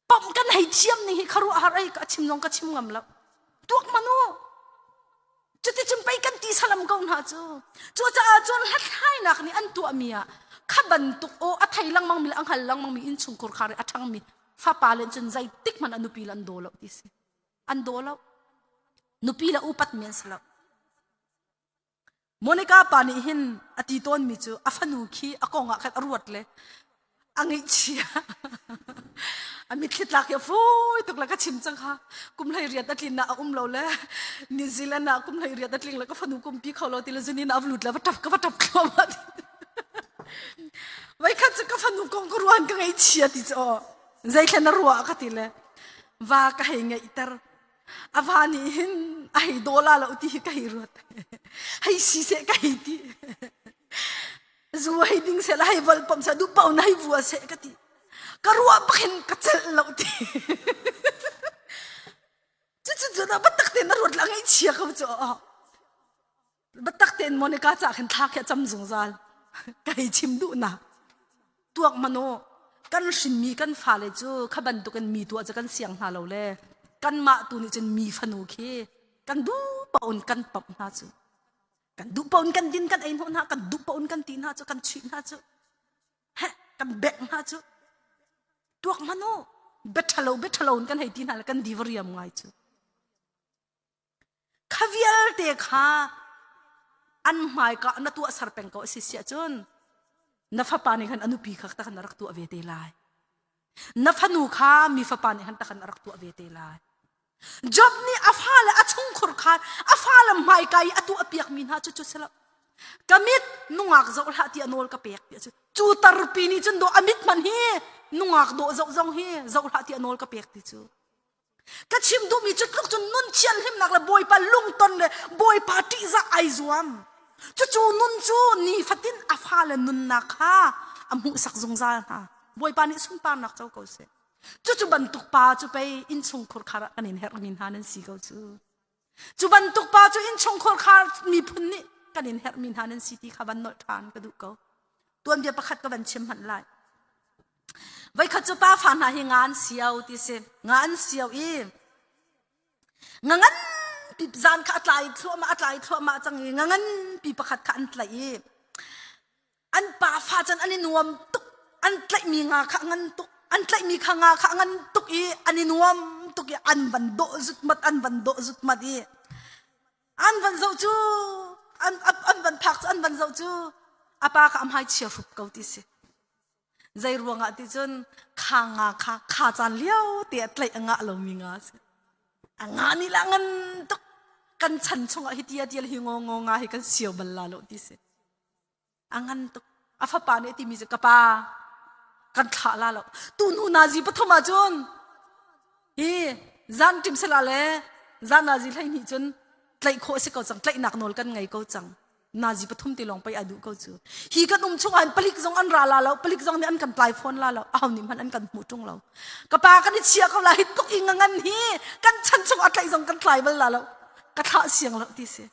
Pom kan hei thiam ning hi kharuah har ei ka chim zong ka chim ngam lo. Tuak manu. Cuticun pei kan ti salam ko hna cu. Cucaah cun hlathlainak nih an tuahmi ah kha bantuk aw a thei lengmang mi le a hngal lengmang mi innchungkhur khar i a ṭhangmi fapa le cun zeitik hmanh a nupi le an daw lo ti si. An daw lo. Nupi le upat mi an si lo. Monica pa nih hin a ti tawnmi cu a fanu khi a kong ah khan a ruat le a ngaihchia. A mitthli tlak hi a fawi tuk le ka chim cang kha. Kum hlei riat a tlin ah a um lo le New Zealand ah kum hlei riat a tling le ka fanu kumpi kho lo ti le zunin a lut le va tap ka va tap thluahmah. Voikhat cu ka fanu kong ka ruan ka ngaihchia ti cu aw. Zeithlen a ruah ka ti le va ka hei ngeihter. A va nih hin a hei daw la lo ti hi ka hei ruat. Hei si seh ka hei ti. Zu hei ding seh la hei vol pom seh duh pau na hei vua seh ka ti. Ka ruah bak hin ka celh lo ti. Cucu cu na biatak tein na ruat la ngaihchia ko cu. Biatak tein Monica ca khin thla khi a cam zungzal. Ka hei chim duhnak. Tuak mano kan hrinmi kan fale cu kha bantukin mi tuah cu kan siang hna lo le kanmah tu nih cun mi fanu khi kan duh paoh in kan pamh hna cu. Kan duh paoh in kan din kan ei hnawh hna, kan duh paoh in kan ti hna cu, kan chuih hna cu. Heh, kan bek hna cu. Tuak hmanh u, bia ṭhalo bia ṭhalo in kan hei ti hna le kan di va riam ngai cu. Kha vialte kha an hmaika na tuahser peng ko a si siah cun na fapa nih khan a nupi kha takhan a rak tuah ve te lai. Na fanu kha mi fapa nih khan takhan a rak tuah ve te lai. Job nih a fale a chungkhur khan a fale hmaika i a tuah piakmi hna cu cu si lo. Ka mit nungak zoh hlah ti a nawl ka pek ti a cu. Cu tarpi nih cun dawh a mit hmanh hi nungak dawh zoh zong hi zoh hlah ti a nawl ka pek ti cu. Ka chim duhmi cu tluk cun nun thianhlimnak le Bawipa lungton le Bawipa ṭihzah ai zuam. Cucu nun cu nifatin a fale nunnak kha a hmuhsak zungzal hna. Bawipa nih sunparnak co ko seh. Cucu bantuk pa cu pei innchungkhur khar ah kan in herhmi hna nan si ko cu. Cu bantuk pa cu innchungkhur khar miphun nih kan in herhmi hna nan si ti kha van nolh ṭhan ka duh ko. Tuanbia pakhat ka van chim hmanh lai. Voikhat cu pa fa hna hi nga an sio ti si. Nga an sio i nga nganpi zan kha a tlai thluahmah a tlai thluahmah cang i nga nganpi pakhat kha an tlaih i an pa fa cun an i nuam tuk an tlaihmi nga kha a ngan tuk an tlaihmi kha nga kha a ngan tuk i an i nuam tuk i an van dawh zutmat an van dawh zutmat i an van zoh cu an an van phak cu an van zoh cu a pa kha a hmai chia hrup ko ti si Zei ruangah ti cun kha nga kha kha caan lio te ah tlaih a ngah lomi nga a si. A nga nih lah ngan tuk kan chan chungah hi tia tial hi ngo ngo nga hi kan sio bal la lo ti si. A ngan tuk. A fapa nih a timi cu ka pa kan thlah la lo. Tu hnu nazi pathum ah cun hi zan ṭim sela le zan nazi 12 cun tlaih khawh a si ko cang tlaihnak nawl kan ngei ko cang. Nazi pathum te lawng pei a duh ko cu. Hi kan um chung ah palik zong an ra la lo, palik zong nih an kan tlai fawn la lo, aho nih hmanh an kan hmu ṭung lo. Ka pa kan i chia ko la hi tluk i ngan hi kan chan chung a tlaih zong kan tlai bal la lo. Ka thlah siang lo ti si.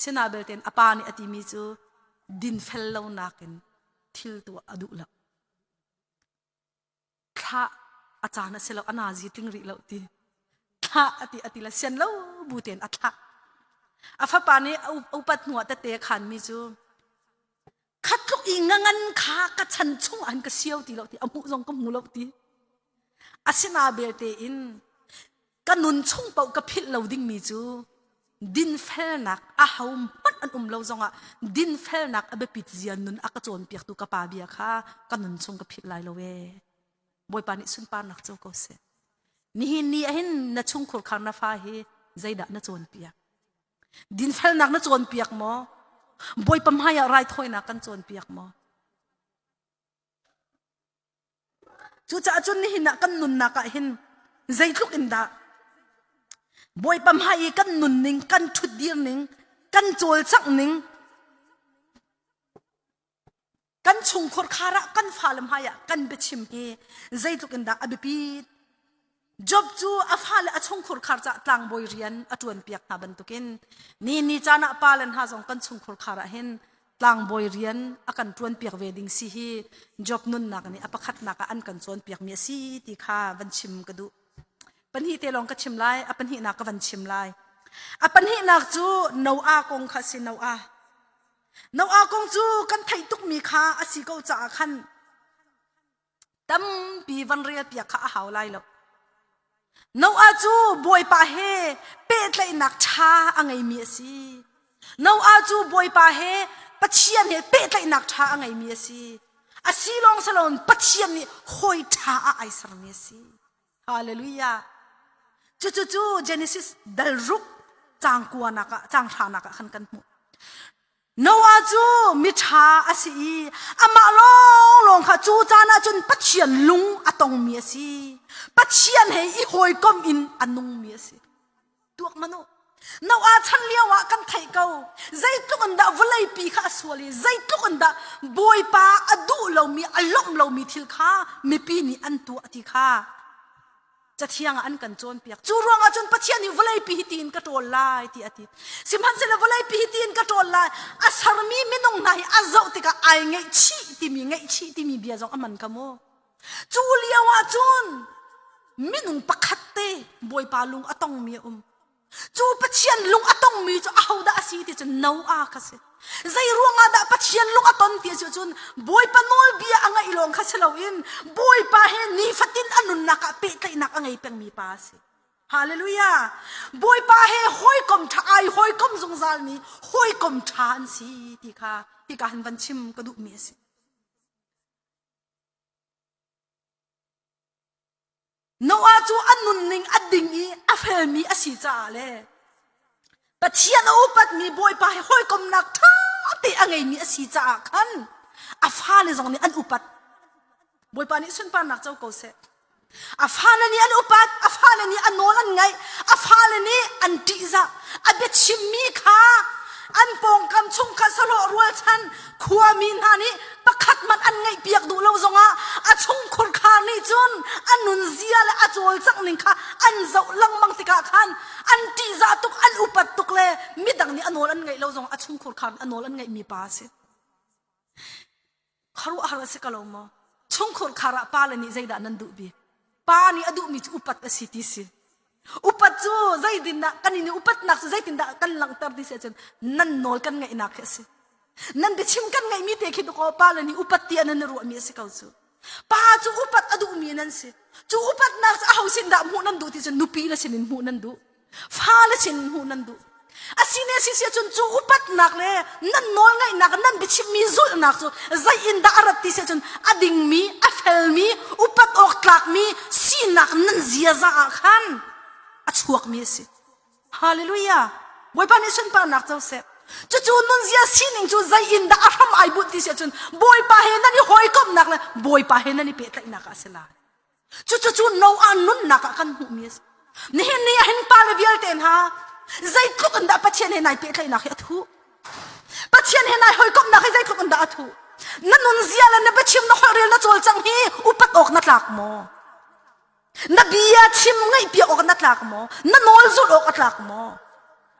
Sina belte a pa nih a timi cu dinfel lo nakin. Thil tuah a duh lo. Thlah a caan a si lo, a nazi tling rih lo ti. Thlah a ti a ti le sian lo bu tein a thlah. A fapa nih a upat hnu ah tete a khanmi cu khat tluk i ngangan kha ka chan chung an ka sio ti lo ti a hmuh zong ka hmu lo ti. Asina belte in ka nun chung paoh ka philh lo dingmi cu dinfelnak a ho hmanh an um lo zongah dinfelnak a biapit zia nun a ka cawnpiaktu ka pa bia kha ka nun chung ka philh lai lo ee. Bawipa nih sunparnak co ko seh. Nihin ni ahhin na chungkhur khar na fa hi zeidah na cawnpiak? Dinfelnak na cawnpiak maw? Bawipa hmai ah raithawinak kan cawnpiak maw? Cucaah cun nihin ah kan nunnak ah hin zeitluk in dah Bawipa hmai i kan nunning, kan ṭhutdir ning, kan cawlcangh ning, kan chungkhur khar ah kan fale hmai ah kan biachim hi zeitluk in dah a biapit. Job cu a fale a chungkhur khar caah tlangbawi rian a ṭuanpiak hna bantukin ni ni caan ah pale hna zong kan chungkhur khar ah hin tlangbawi rian a kan ṭuanpiak ve ding si hi Job nunnak nih a pakhatnak ah an kan cawnpiakmi a si ti kha van chim ka duh. Pahnih te lawng ka chim lai, a pahnihnak ka van chim lai. A pahnihnak cu Noah kong kha a si Noah. Noah kong cu kan theih tukmi kha a si ko caah khan tampi van relpiak kha a hau lai lo. Noah cu Bawipa he pehtlaihnak ṭha a ngeimi a si. Noah cu Bawipa he Pathian he pehtlaihnak ṭha a ngeimi a si. A si lawng si loin Pathian nih hawi ṭha ah ai sermi a si. Hallelujah. Cucu cu Genesis dal ruk caang kuanak ah caang hranak ah khan kan hmuh. Noah cu miṭha a si i amah lawnglawng kha cu caan ah cun Pathian lung a tongmi a si. Pathian he i hawikom in a nungmi a si. Tuak man u. Noah chan lio ah kan theih ko. Zeitluk in dah vawleipi kha a sual i zeitluk in dah Bawipa a duh lomi, a lawmh lomi thil kha mipi nih an tuah ti kha Cathiang ah an kan cawnpiak. Cu ruangah cun Pathian nih vawleipi hi tiin ka ṭawl lai ti a ti. Sihmanhsehlaw vawleipi hi tiin ka ṭawl lai. A sermi minung hna hi a zoh tikah ai ngaihchih timi ngaihchih timi bia zong a man kha mu. Cu lio ah cun minung pakhat te Bawipa lung a tongmi a um. Cu Pathian lung a tongmi cu ahodah a si ti cu Noah kha si. Zei ruangah dah Pathian lung a ton ti si cun Bawipa nawlbia a ngaih lawng kha si loin Bawipa he nifatin a nunnak ah pehtlaihnak a ngei pengmi pa a si. Hallelujah! Bawipa he hawikom ṭha ai hawikom zungzalmi hawikom ṭha an si ti kha hika han van chim ka duhmi a si. Noah cu a nunning a ding i a felmi a si caah le Pathian a upatmi Bawipa he hawikomnak ṭha te a ngeimi a si caah khan a fale zong nih an upat. Bawipa nih sunparnak co ko seh. A fale nih an upat, a fale nih a nawl an ngaih, a fale nih an ṭihzah. A biachimmi kha an pawngkam chungkhat sahlawh rualchan khuami hna nih pakhat hmanh an ngaihpiak duh lo zongah a chungkhur khar nih cun a nunzia le a cawlcangh ning kha an zoh lengmang tikah khan an ṭihzah tuk an upat tuk le midang nih a nawl an ngaih lo zongah a chungkhur khar nih a nawl an ngaihmi pa a si. Khuaruahhar a si ko lo maw? Chungkhur khar ah pale nih zeidah nan duh bik? Pa nih a duhmi cu upat a si ti si. Upat cu zeitindah kan in upatnak cu zeitindah kan langhter ti si ahcun nan nawl kan ngaihnak khi a si. Nan biachim kan ngaihmi te khi dakaw pale nih upat ti nan ruahmi a si ko cu. Pa cu upat a duhmi nan si. Cu upatnak cu aho sin dah hmuh nan duh ti cu nupi le sin in hmuh nan duh. Fale sin hmuh nan duh. Asine si si cun cu upatnak le nan nawl ngaihnak nan biachimmi zulhnak cu zei in dah a rat ti si cun a dingmi a felmi upat awk tlakmi sinak nan ziaza ah khan a chuakmi a si. Hallelujah. Bawipa nih sunparnak co seh. Cucu nunzia sining cu zei in dah a hram ai bunh ti si ahcun Bawipa he nan i hawikomhnak le Bawipa he nan i pehtlaihnak ah a si lai. Cucu Noah nunnak ah kan hmuhmi a si. Nihin ni ah hin pale vialte hna zeitluk in dah Pathian he nai pehtlaihnak hi a thuh. Pathian he nai hawikomhnak hi zeitluk in dah a thuh. Na nunzia le na biachim na holhrel na cawlcang hi upat awk na tlak maw? Na bia chim ngaihpiak awk na tlak maw? Na nawl zulh awk a tlak maw?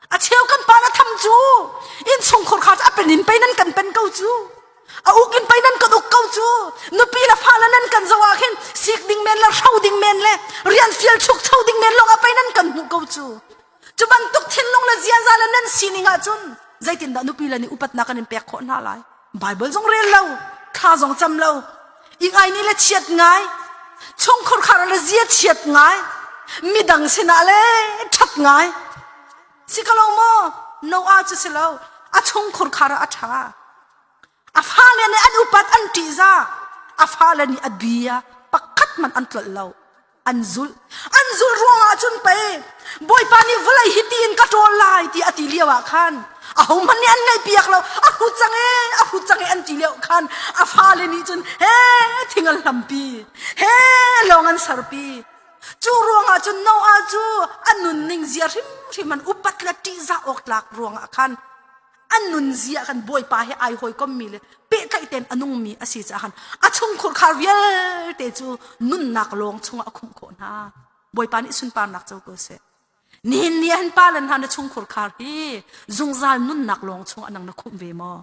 A cheu kan pa na tham cu innchungkhur kha a pen in pei nan kan pen ko cu. A uk in pei nan kan uk ko cu. Nupi le fale nan kan zoh ah khin sik ding men le hro ding men le rian fial chuk cho ding men lawng ah pei nan kan hmuh ko cu. Cu bantuk thinlung le ziaza le nan sining ahcun zeitindah nupi le nih upatnak kan in pek khawh hna lai? Bible zong rel lo, thla zong cam lo, i ngai nih le chiat ngai, chungkhur khar le zia chiat ngai, midang sinah le ṭhat ngai. Si ka lo maw? Noah cu si lo. A chungkhur khar ah a ṭha. A fale nih an upat an ṭihzah. A fale nih a bia pakhat hmanh an tlolh lo. An zulh. An zulh ruangah cun pei Bawipa nih vawlei hi tiin ka ṭawl lai ti a ti lio ah khan ahohmanh nih an ngaihpiak lo. A hrut cang e, a hrut cang e an ti lio khan a fale nih cun he thing an hlampi, he lawng an serpi. Cu ruangah cun Noah cu a nunning zia hrimhrim an upat le ṭihzah awk tlak ruangah khan a nunzia kan Bawipa he ai hawikommi le pehtlaih tein a nungmi a si caah khan a chungkhur khar vialte cu nunnak lawng chungah a khumh khawh hna. Bawipa nih sunparnak co ko seh. Nihin ni ah hin pa le hna na chungkhur khar hi zungzal nunnak lawng chungah nang na khumh ve maw?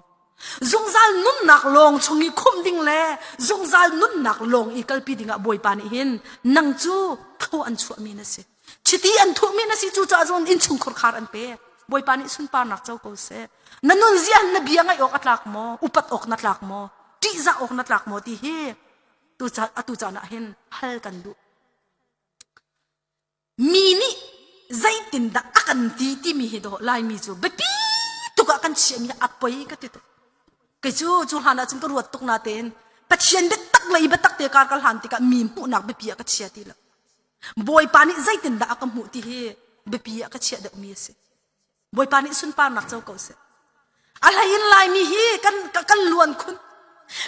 Zungzal nunnak lawng chung i khumh ding le zungzal nunnak lawng i kalpi dingah Bawipa nih hin nang cu thaw an chuahmi na si. Chiti an thuhmi na si cucaah cun innchungkhur khar an pek. Bawipa nih sunparnak co ko seh. Na nunzia na bia ngaih awk a tlak maw? Upat awk na tlak maw? Ṭihzah awk na tlak maw ti hi atu caan ah hin hal kan duh. Mi nih zeitindah a kan ti timi hi dawh Laimi cu biapi tuk ah kan chiahmi a poi ka ti tuk. Kei cu cu hlan ah cun ka ruat tuk natein Pathian biatak le i biatak te kar ka hlan tikah mi hmuhnak biapi ah ka chia ti lo. Bawipa nih zeitindah a ka hmuh ti hi biapi ah ka chiah deuhmi a si. Bawipa nih sunparnak co ko seh. A hlei in Laimi hi kan kan luan khun.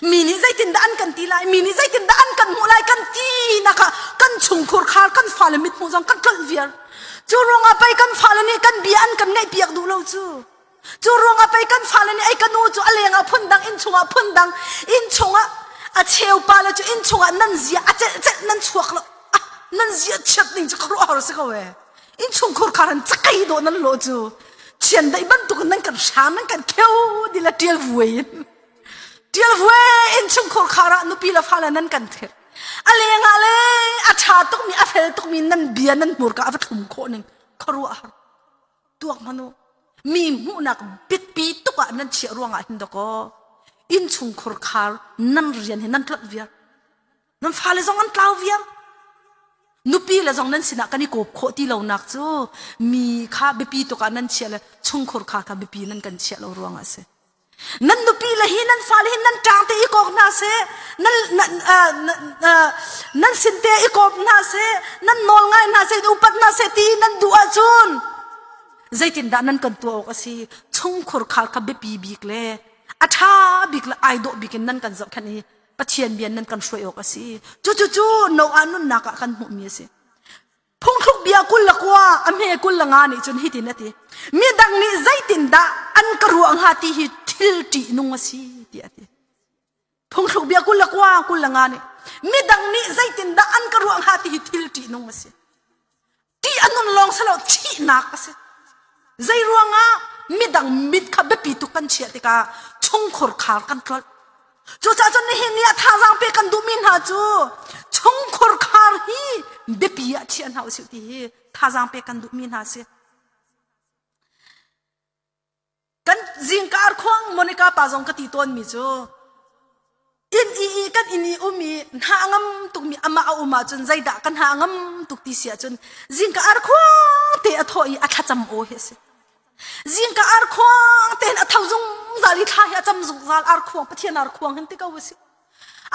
Mi nih zeitindah an kan ti lai, mi nih zeitindah an kan hmuh lai kan ti nak ah kan chungkhur khar kan fale mithmuh zong kan tlolh viar. Cu ruangah pei kan fale nih kan bia an kan ngaih piak duh lo cu. Cu ruangah pei kan fale nih ei ka nu cu a lengah phundang inn chungah phundang inn chungah a cheu pa le cu inn chungah nan zia a celh celh nan chuak lo ah nan zia chiat ning cu khuaruahhar si ko ee innchungkhur khar han cakei dawh nan lawh cu chiandeih bantuk in nan kan hram nan kan kheu di la tial vuai in tial vuai innchungkhur khar ah nupi le fale nan kan thil a leng ah le a tha tukmi a fel tukmi nan bia nan hmurka a va thlum khawh ning khuaruah har tuak hmanu mi hmuhnak biapi tuk ah nan chiah ruangah hin dakaw innchungkhur khar nan rian hi nan tlolh viar Nan fale zong an tlau viar. Nupi le zong nan sinah kan i kawp khawh ti lonak cu mi kha biapi tuk ah nan chiah le chungkhur kha kha biapi nan kan chiah lo ruangah a si. Nan nupi le hi nan fale hi nan ṭang te i kawk hna seh, nan, nan, uh, uh, nan sin te i kawp hna seh, nan nawl ngai hna seh, upat hna seh ti nan duh ahcun zeitindah nan kan tuah awk a si? Chungkhur khar kha biapi bik le a ṭha bik le ai dawh bik in nan kan zohkhenh i Pathian bia nan kan hruai awk a si. Cucu Noah nunnak ah kan hmuhmi a si. Phungthluk bia 29 a hme 25 nih cun hitin a ti. Midang nih zeitindah an ka ruah hnga ti hi thil ṭihnung a si tiah a ti. Phungthluk bia 29 25 nih midang nih zeitindah an ka ruah hnga ti hi thil ṭihnung a si. Ṭih a nun lawng si lo thihnak a si. Zei ruangah midang mit kha biapi tuk kan chiah tikah chungkhur khar kan tlolh. Cucaah cun nihin ni ah thazaang pek kan duhmi hna cu chungkhur khar hi biapi ah chiah hna usih ti hi thazaang pek kan duhmi hna si. Kan zingka arkhuang Monica pa zong ka ti tawnmi cu inn i i kan inn i um i hna a ngam tukmi amah a um ahcun zeidah ka hna a ngam tuk ti si ahcun zingka arkhuang te a thawh i a thlacam aw hi a si. Zingka arkhuang tein a tho zungzal i thla hi a cam zungzal arkhuang Pathian arkhuang hin ti ko a si.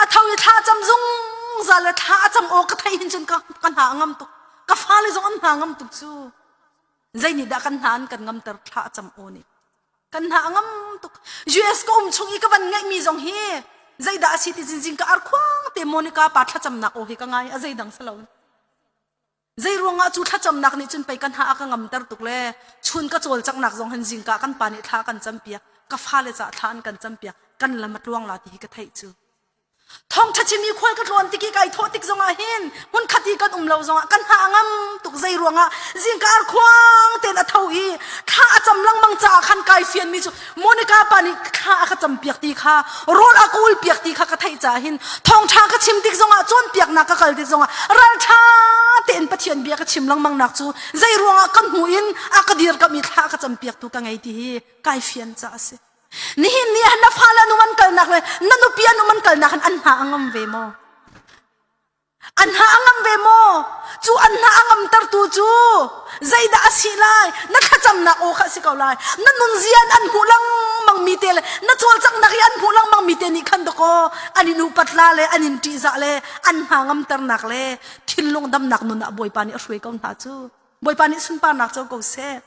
A tho i thla cam zungzal le thla a cam aw ka theih hin cun ka ka hna a ngam tuk. Ka fale zong an hna ngam tuk cu. Zei nih dah kan hna an kan ngamter thla a cam aw nih. Kan hna a ngam tuk. US ka um chung i ka van ngeihmi zong hi zeidah a si ti zinzing ka arkhuang te Monica pa thlacamnak aw hi ka ngai a zeidang si lo. Zei ruangah cu thlacamnak nih cun pei kan hna a ka ngamter tuk le chun ka cawlcanghnak zong hin zingka kan pa nih thla kan campiak ka fale caah thla an kan campiak kan lam a tluang la ti hi ka theih cu. Thawngṭha chim i khual ka tlawn tik i kai thawh tik zongah hin hmunkhat i kan um lo zongah kan hna a ngam tuk zei ruangah zingka arkhuang tein a tho i thla a cam lengmang caah khan kai fianmi cu Monica pa nih thla a ka campiak ti kha rawl a ka ulpiak ti kha ka theih caah hin thawngṭha ka chim tik zongah cawnpiaknak ka kal tik zongah ralṭha tein Pathian bia ka chim lengmang nak cu zei ruangah ka hmu in a ka dirkamh i thla a ka campiaktu ka ngei ti hi kai fian caah a si. Nihin ni ah na fale an um an kalnak le na nupi an um an kalnak in an hna a ngam ve maw? An hna a ngam ve maw? Cu an hna a ngamtertu cu zeidah a si lai? Na thlacamnak aw kha a si ko lai. Na nunzia in an hmuh lengmang mi te le na cawlcanghnak i an hmuh lengmang mi te nih khan dakaw an in upat la le an in ṭihzah le an hna ngamternak le thinlung damnak nun ah Bawipa nih a hruai ko hna cu. Bawipa nih sunparnak co ko seh.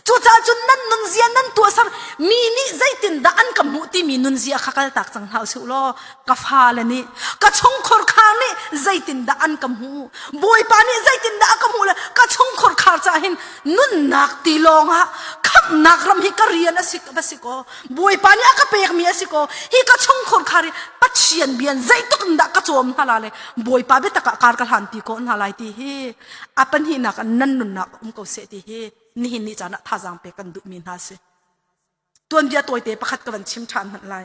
Cucaah cun nan nunzia nan tuahser mi nih zeitindah an ka hmuh timi nunzia kha kaltak cang hna usih law ka fale nih ka chungkhur khar nih zeitindah an ka hmuh Bawipa nih zeitindah a ka hmuh le ka chungkhur khar caah hin nunnak ti lawng ah khamhnak ram hi ka rian a si va si kaw Bawipa nih a ka pekmi a si kaw hi ka chungkhur khar hi Pathian bian zeitluk in dah ka cawm hna la le Bawipa biatak ah kar ka hlanpi ko hna lai ti hi a pahnihnak ah nan nunnak um ko seh ti hi nihin ni caan ah thazaang pek kan duhmi hna si. Tuanbia tawite pakhat ka van chim ṭhan hmanh lai.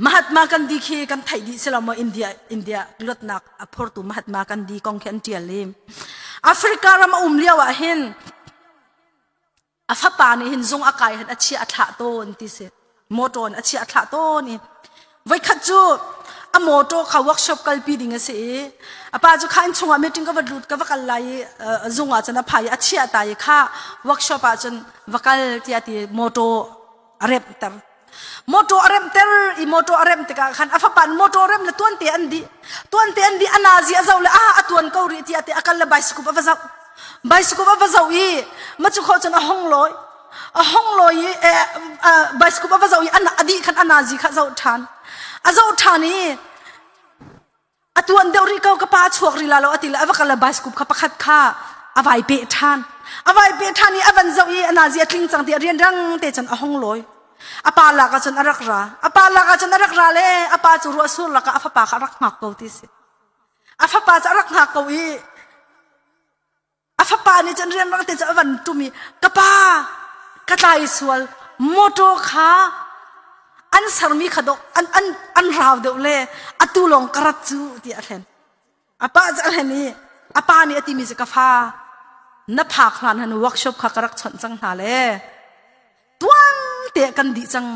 Mahatma Gandhi khi kan theih dih si lo maw India India luatnak a phortu Mahatma Gandhi kong khi an ṭial i Africa ram a um lio ah hin A fapa nih hin zung a kai hin a chiah a thlah tawn ti si. Motor in a chiah a thlah tawn i voikhat cu a motor kha workshop kalpi ding a si i a pa cu kha inn chungah meeting ka va lut ka va kal lai i zung ah cun a phai i a chiah ta i kha workshop ah cun va kal tiah ti motor a remhter. Motor a remhter i motor a remh tikah khan a fapa nih motor remh le tuante an dih. Tuante an dih a nazi a zoh le ah a tuan ko rih tiah ti a kal le bicycle a va zoh. Bicycle a va zoh i macu kho cun a hong lawi. A hong lawi i bicycle a va zoh i a dih khan a nazi kha a zoh ṭhan. A zoh ṭhan i A tuan deuh rih ko ka pa chuak rih la lo a ti le a va kal le bicycle kha pakhat kha a vai peh ṭhan. A vai peh ṭhan i a van zoh i a nazi a tling cang ti a rianrang te cun a hong lawi. A pa lak ah cun a rak ra. A pa lak ah cun a rak ra le a pa cu ruah sur lakah a fapa kha a rak hngak ko ti si. A fapa cu a rak hngak ko i A fapa nih cun rianrang te cu a van ṭum i ka pa ka tlai sual motor kha an sermi kha dawh an an an rau deuh le atu lawng ka rat cu tiah a hlen. A pa cu a hlen i a pa nih a timi cu ka fa na phak hlan han workshop kha ka rak chawnh cang hna le tuan te kan dih cang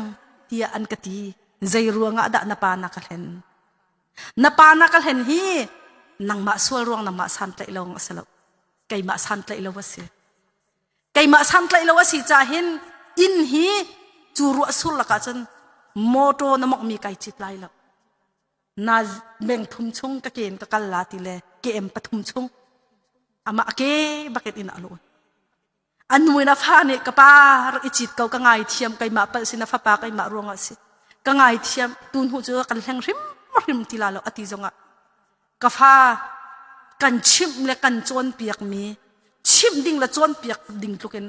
tiah an ka ti. Zei ruangah dah na pa na ka hlen? Na pa na ka hlen hi nangmah sual ruang nangmah santlaih lo a si lo. Keimah santlaih lo a si. Keimah santlaih lo a si ca hin inn hi cu ruah sur lakah cun motor na mongh mi kai cit lai lo. Na meng thum chung ka ken ka kal la ti le KM pathum chung amah ke bakin in a lawn. A nu in a fa nih ka pa rak i cit ko ka ngaithiam keimah palh si na fapa keimah ruangah si ka ngaithiam tu hnu cu kan hleng hrimhrim ti la lo a ti zongah ka fa kan chimh le kan cawnpiak mi chimh ding le cawnpiak ding tlukin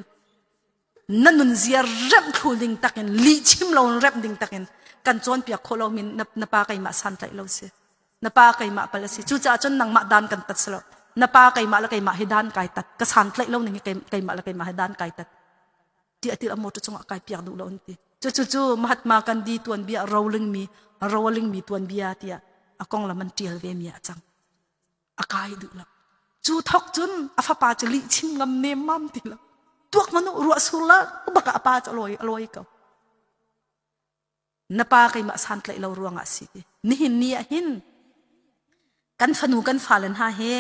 na nunzia remh thlu ding takin lih chim lo in remh ding takin kan cawnpiak khawh lo mi na pa keimah santlaih lo si Na pa keimah pal a si. Cucaah cun nangmah dan kan tat si lo. Na pa keimah le keimah hi dan kai tat. Ka santlaih lo ning hi keimah le keimah hi dan kai tat. Ti a til a motor cungah kai piak duh lo an ti. Cucu cu Mahatma Gandhi tuanbia roling mi roling mi tuanbia tiah a konglam an tial ve mi ah a cang. A kai duh lo. Cu thok cun a fapa cu lih chim ngam nemmam ti lo. Tuak manu ruah sur la baka a pa cu a lawi a lawi ko. Na pa keimah santlaih lo ruangah a si ti. Nihin ni ah hin kan fanu kan fale hna he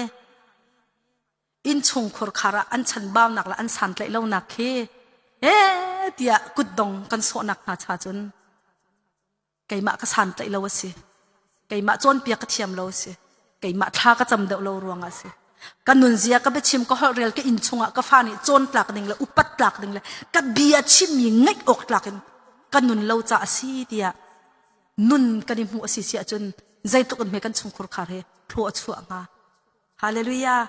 innchung khurkhar ah an chanbaunak le an santlaih lonak khi eh tiah kutdong kan sawhnak hna cha cun keimah ka santlaih lo a si. Keimah cawnpiak ka thiam lo a si. Keimah thla ka cam deuh lo ruangah a si. Ka nunzia ka biachim ka holh rel ka inn chungah ka fa nih cawn tlak ding le upat tlak ding le ka bia chimmi ngaih awk tlak in ka nun lo ca a si tiah nun kan i hmuh a si si ahcun zeitluk in hme kan chungkhur khar he thlua a chuah hnga. Hallelujah.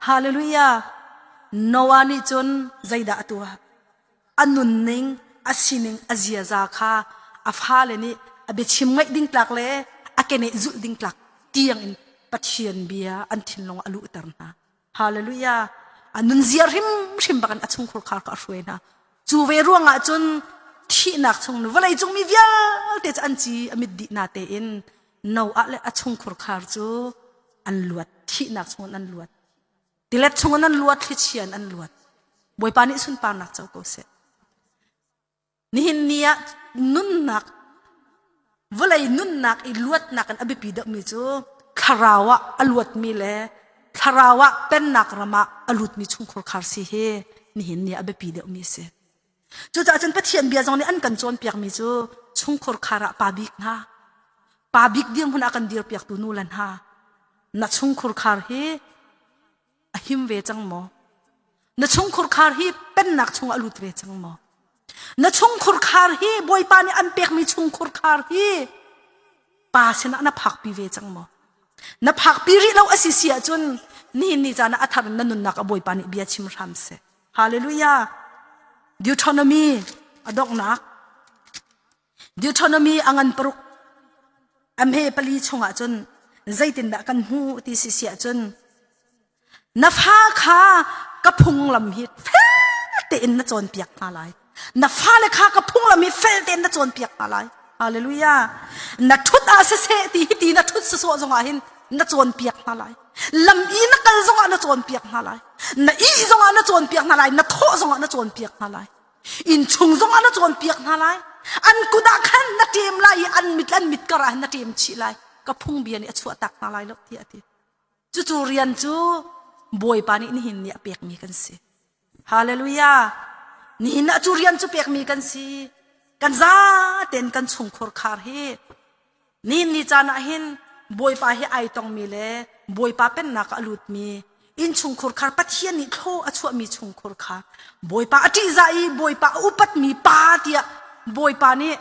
Hallelujah. Noah nih cun zeidah a tuah? A nunning, a sining, a ziaza kha a fale nih a biachim ngaih ding tlak le a keneh zulh ding tlak tiang in Pathian bia an thinlung a luhter hna. Hallelujah. A nunzia hrimhrim bak in a chungkhur khar kha a hruai hna. Cu ve ruangah cun thihnak chung vawlei cung mi vialte cu an ci a mit dih na tein Noah le a chungkhur khar cu an luat thihnak chung an luat. Tilet chung an luat thlichia in an luat. Bawipa nih sunparnak co ko seh. Nihin ni ah nunnak vawlei nunnak i luatnak in a biapi deuhmi cu thlarau ah a luatmi le thlarau ah pennak ram ah a lutmi chungkhur khar si hi nihin ni ah a biapi deuhmi a si. Cucaah cun Pathian bia zong nih an kan cawnpiakmi cu chungkhur khar ah pa bik hna, pa bik dirhmun ah kan dirpiaktu nu le hna, na chungkhur khar hi a him ve cang maw? Na chungkhur khar hi pennak chungah a lut ve cang maw? Na chungkhur khar hi Bawipa nih an pekmi chungkhur khar hi pa sinah na phakpi ve cang maw? Na phakpi rih lo a si si ahcun nihin ni caan ah a thar in na nunnak a Bawipa nih bia chim hram seh. Hallelujah. Deuteronomy a donghnak. Deuteronomy a ngan paruk a hme pali chungah cun zeitindah kan hmuh ti si si ahcun na fa kha ka phunglam hi fel tein na cawnpiak hna lai. Na fale kha ka phunglam hi fel tein na cawnpiak hna lai. Hallelujah. Na ṭhut ah siseh ti hi ti na ṭhut sawsawh zongah hin na cawnpiak hna lai. Lam i na kal zongah na cawnpiak hna lai. Na ih zongah na cawnpiak hna lai. Na thawh zongah na cawnpiak hna lai. Innchung zongah na cawnpiak hna lai. An kut ah khan na ṭem lai i an mit an mit kar ah hin na ṭem chih lai. Ka phungbia nih a chuahtak hna lai lo tiah a ti. Cucu rian cu Bawipa nih nihin ni a pekmi kan si. Hallelujah. Nihin ah cu rian cu pekmi kan si. Kan zaten kan chungkhur khar hi Nihin ni caan ah hin Bawipa hi ai tongmi le Bawipa pennak ah a lutmi innchungkhur khar Pathian nih thlaw a chuahmi chungkhur kha Bawipa a ṭihzah i Bawipa a upatmi pa tiah Bawipa nih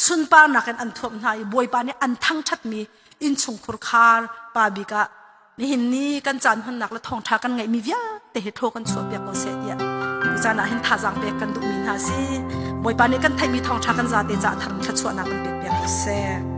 sunparnak in an thuamh hna i Bawipa nih an thangṭhatmi innchungkhur khar pa bik ah Nihin ni kan caan hmannak le thawngṭha kan ngeihmi vialte hi thaw kan chuahpiak ko seh tiah tucaan ah hin thazaang pek kan duhmi hna si. Bawipa nih kan theihmi thawngṭha kan zate caah thar in thluachuahnak kan pekpiak ko seh.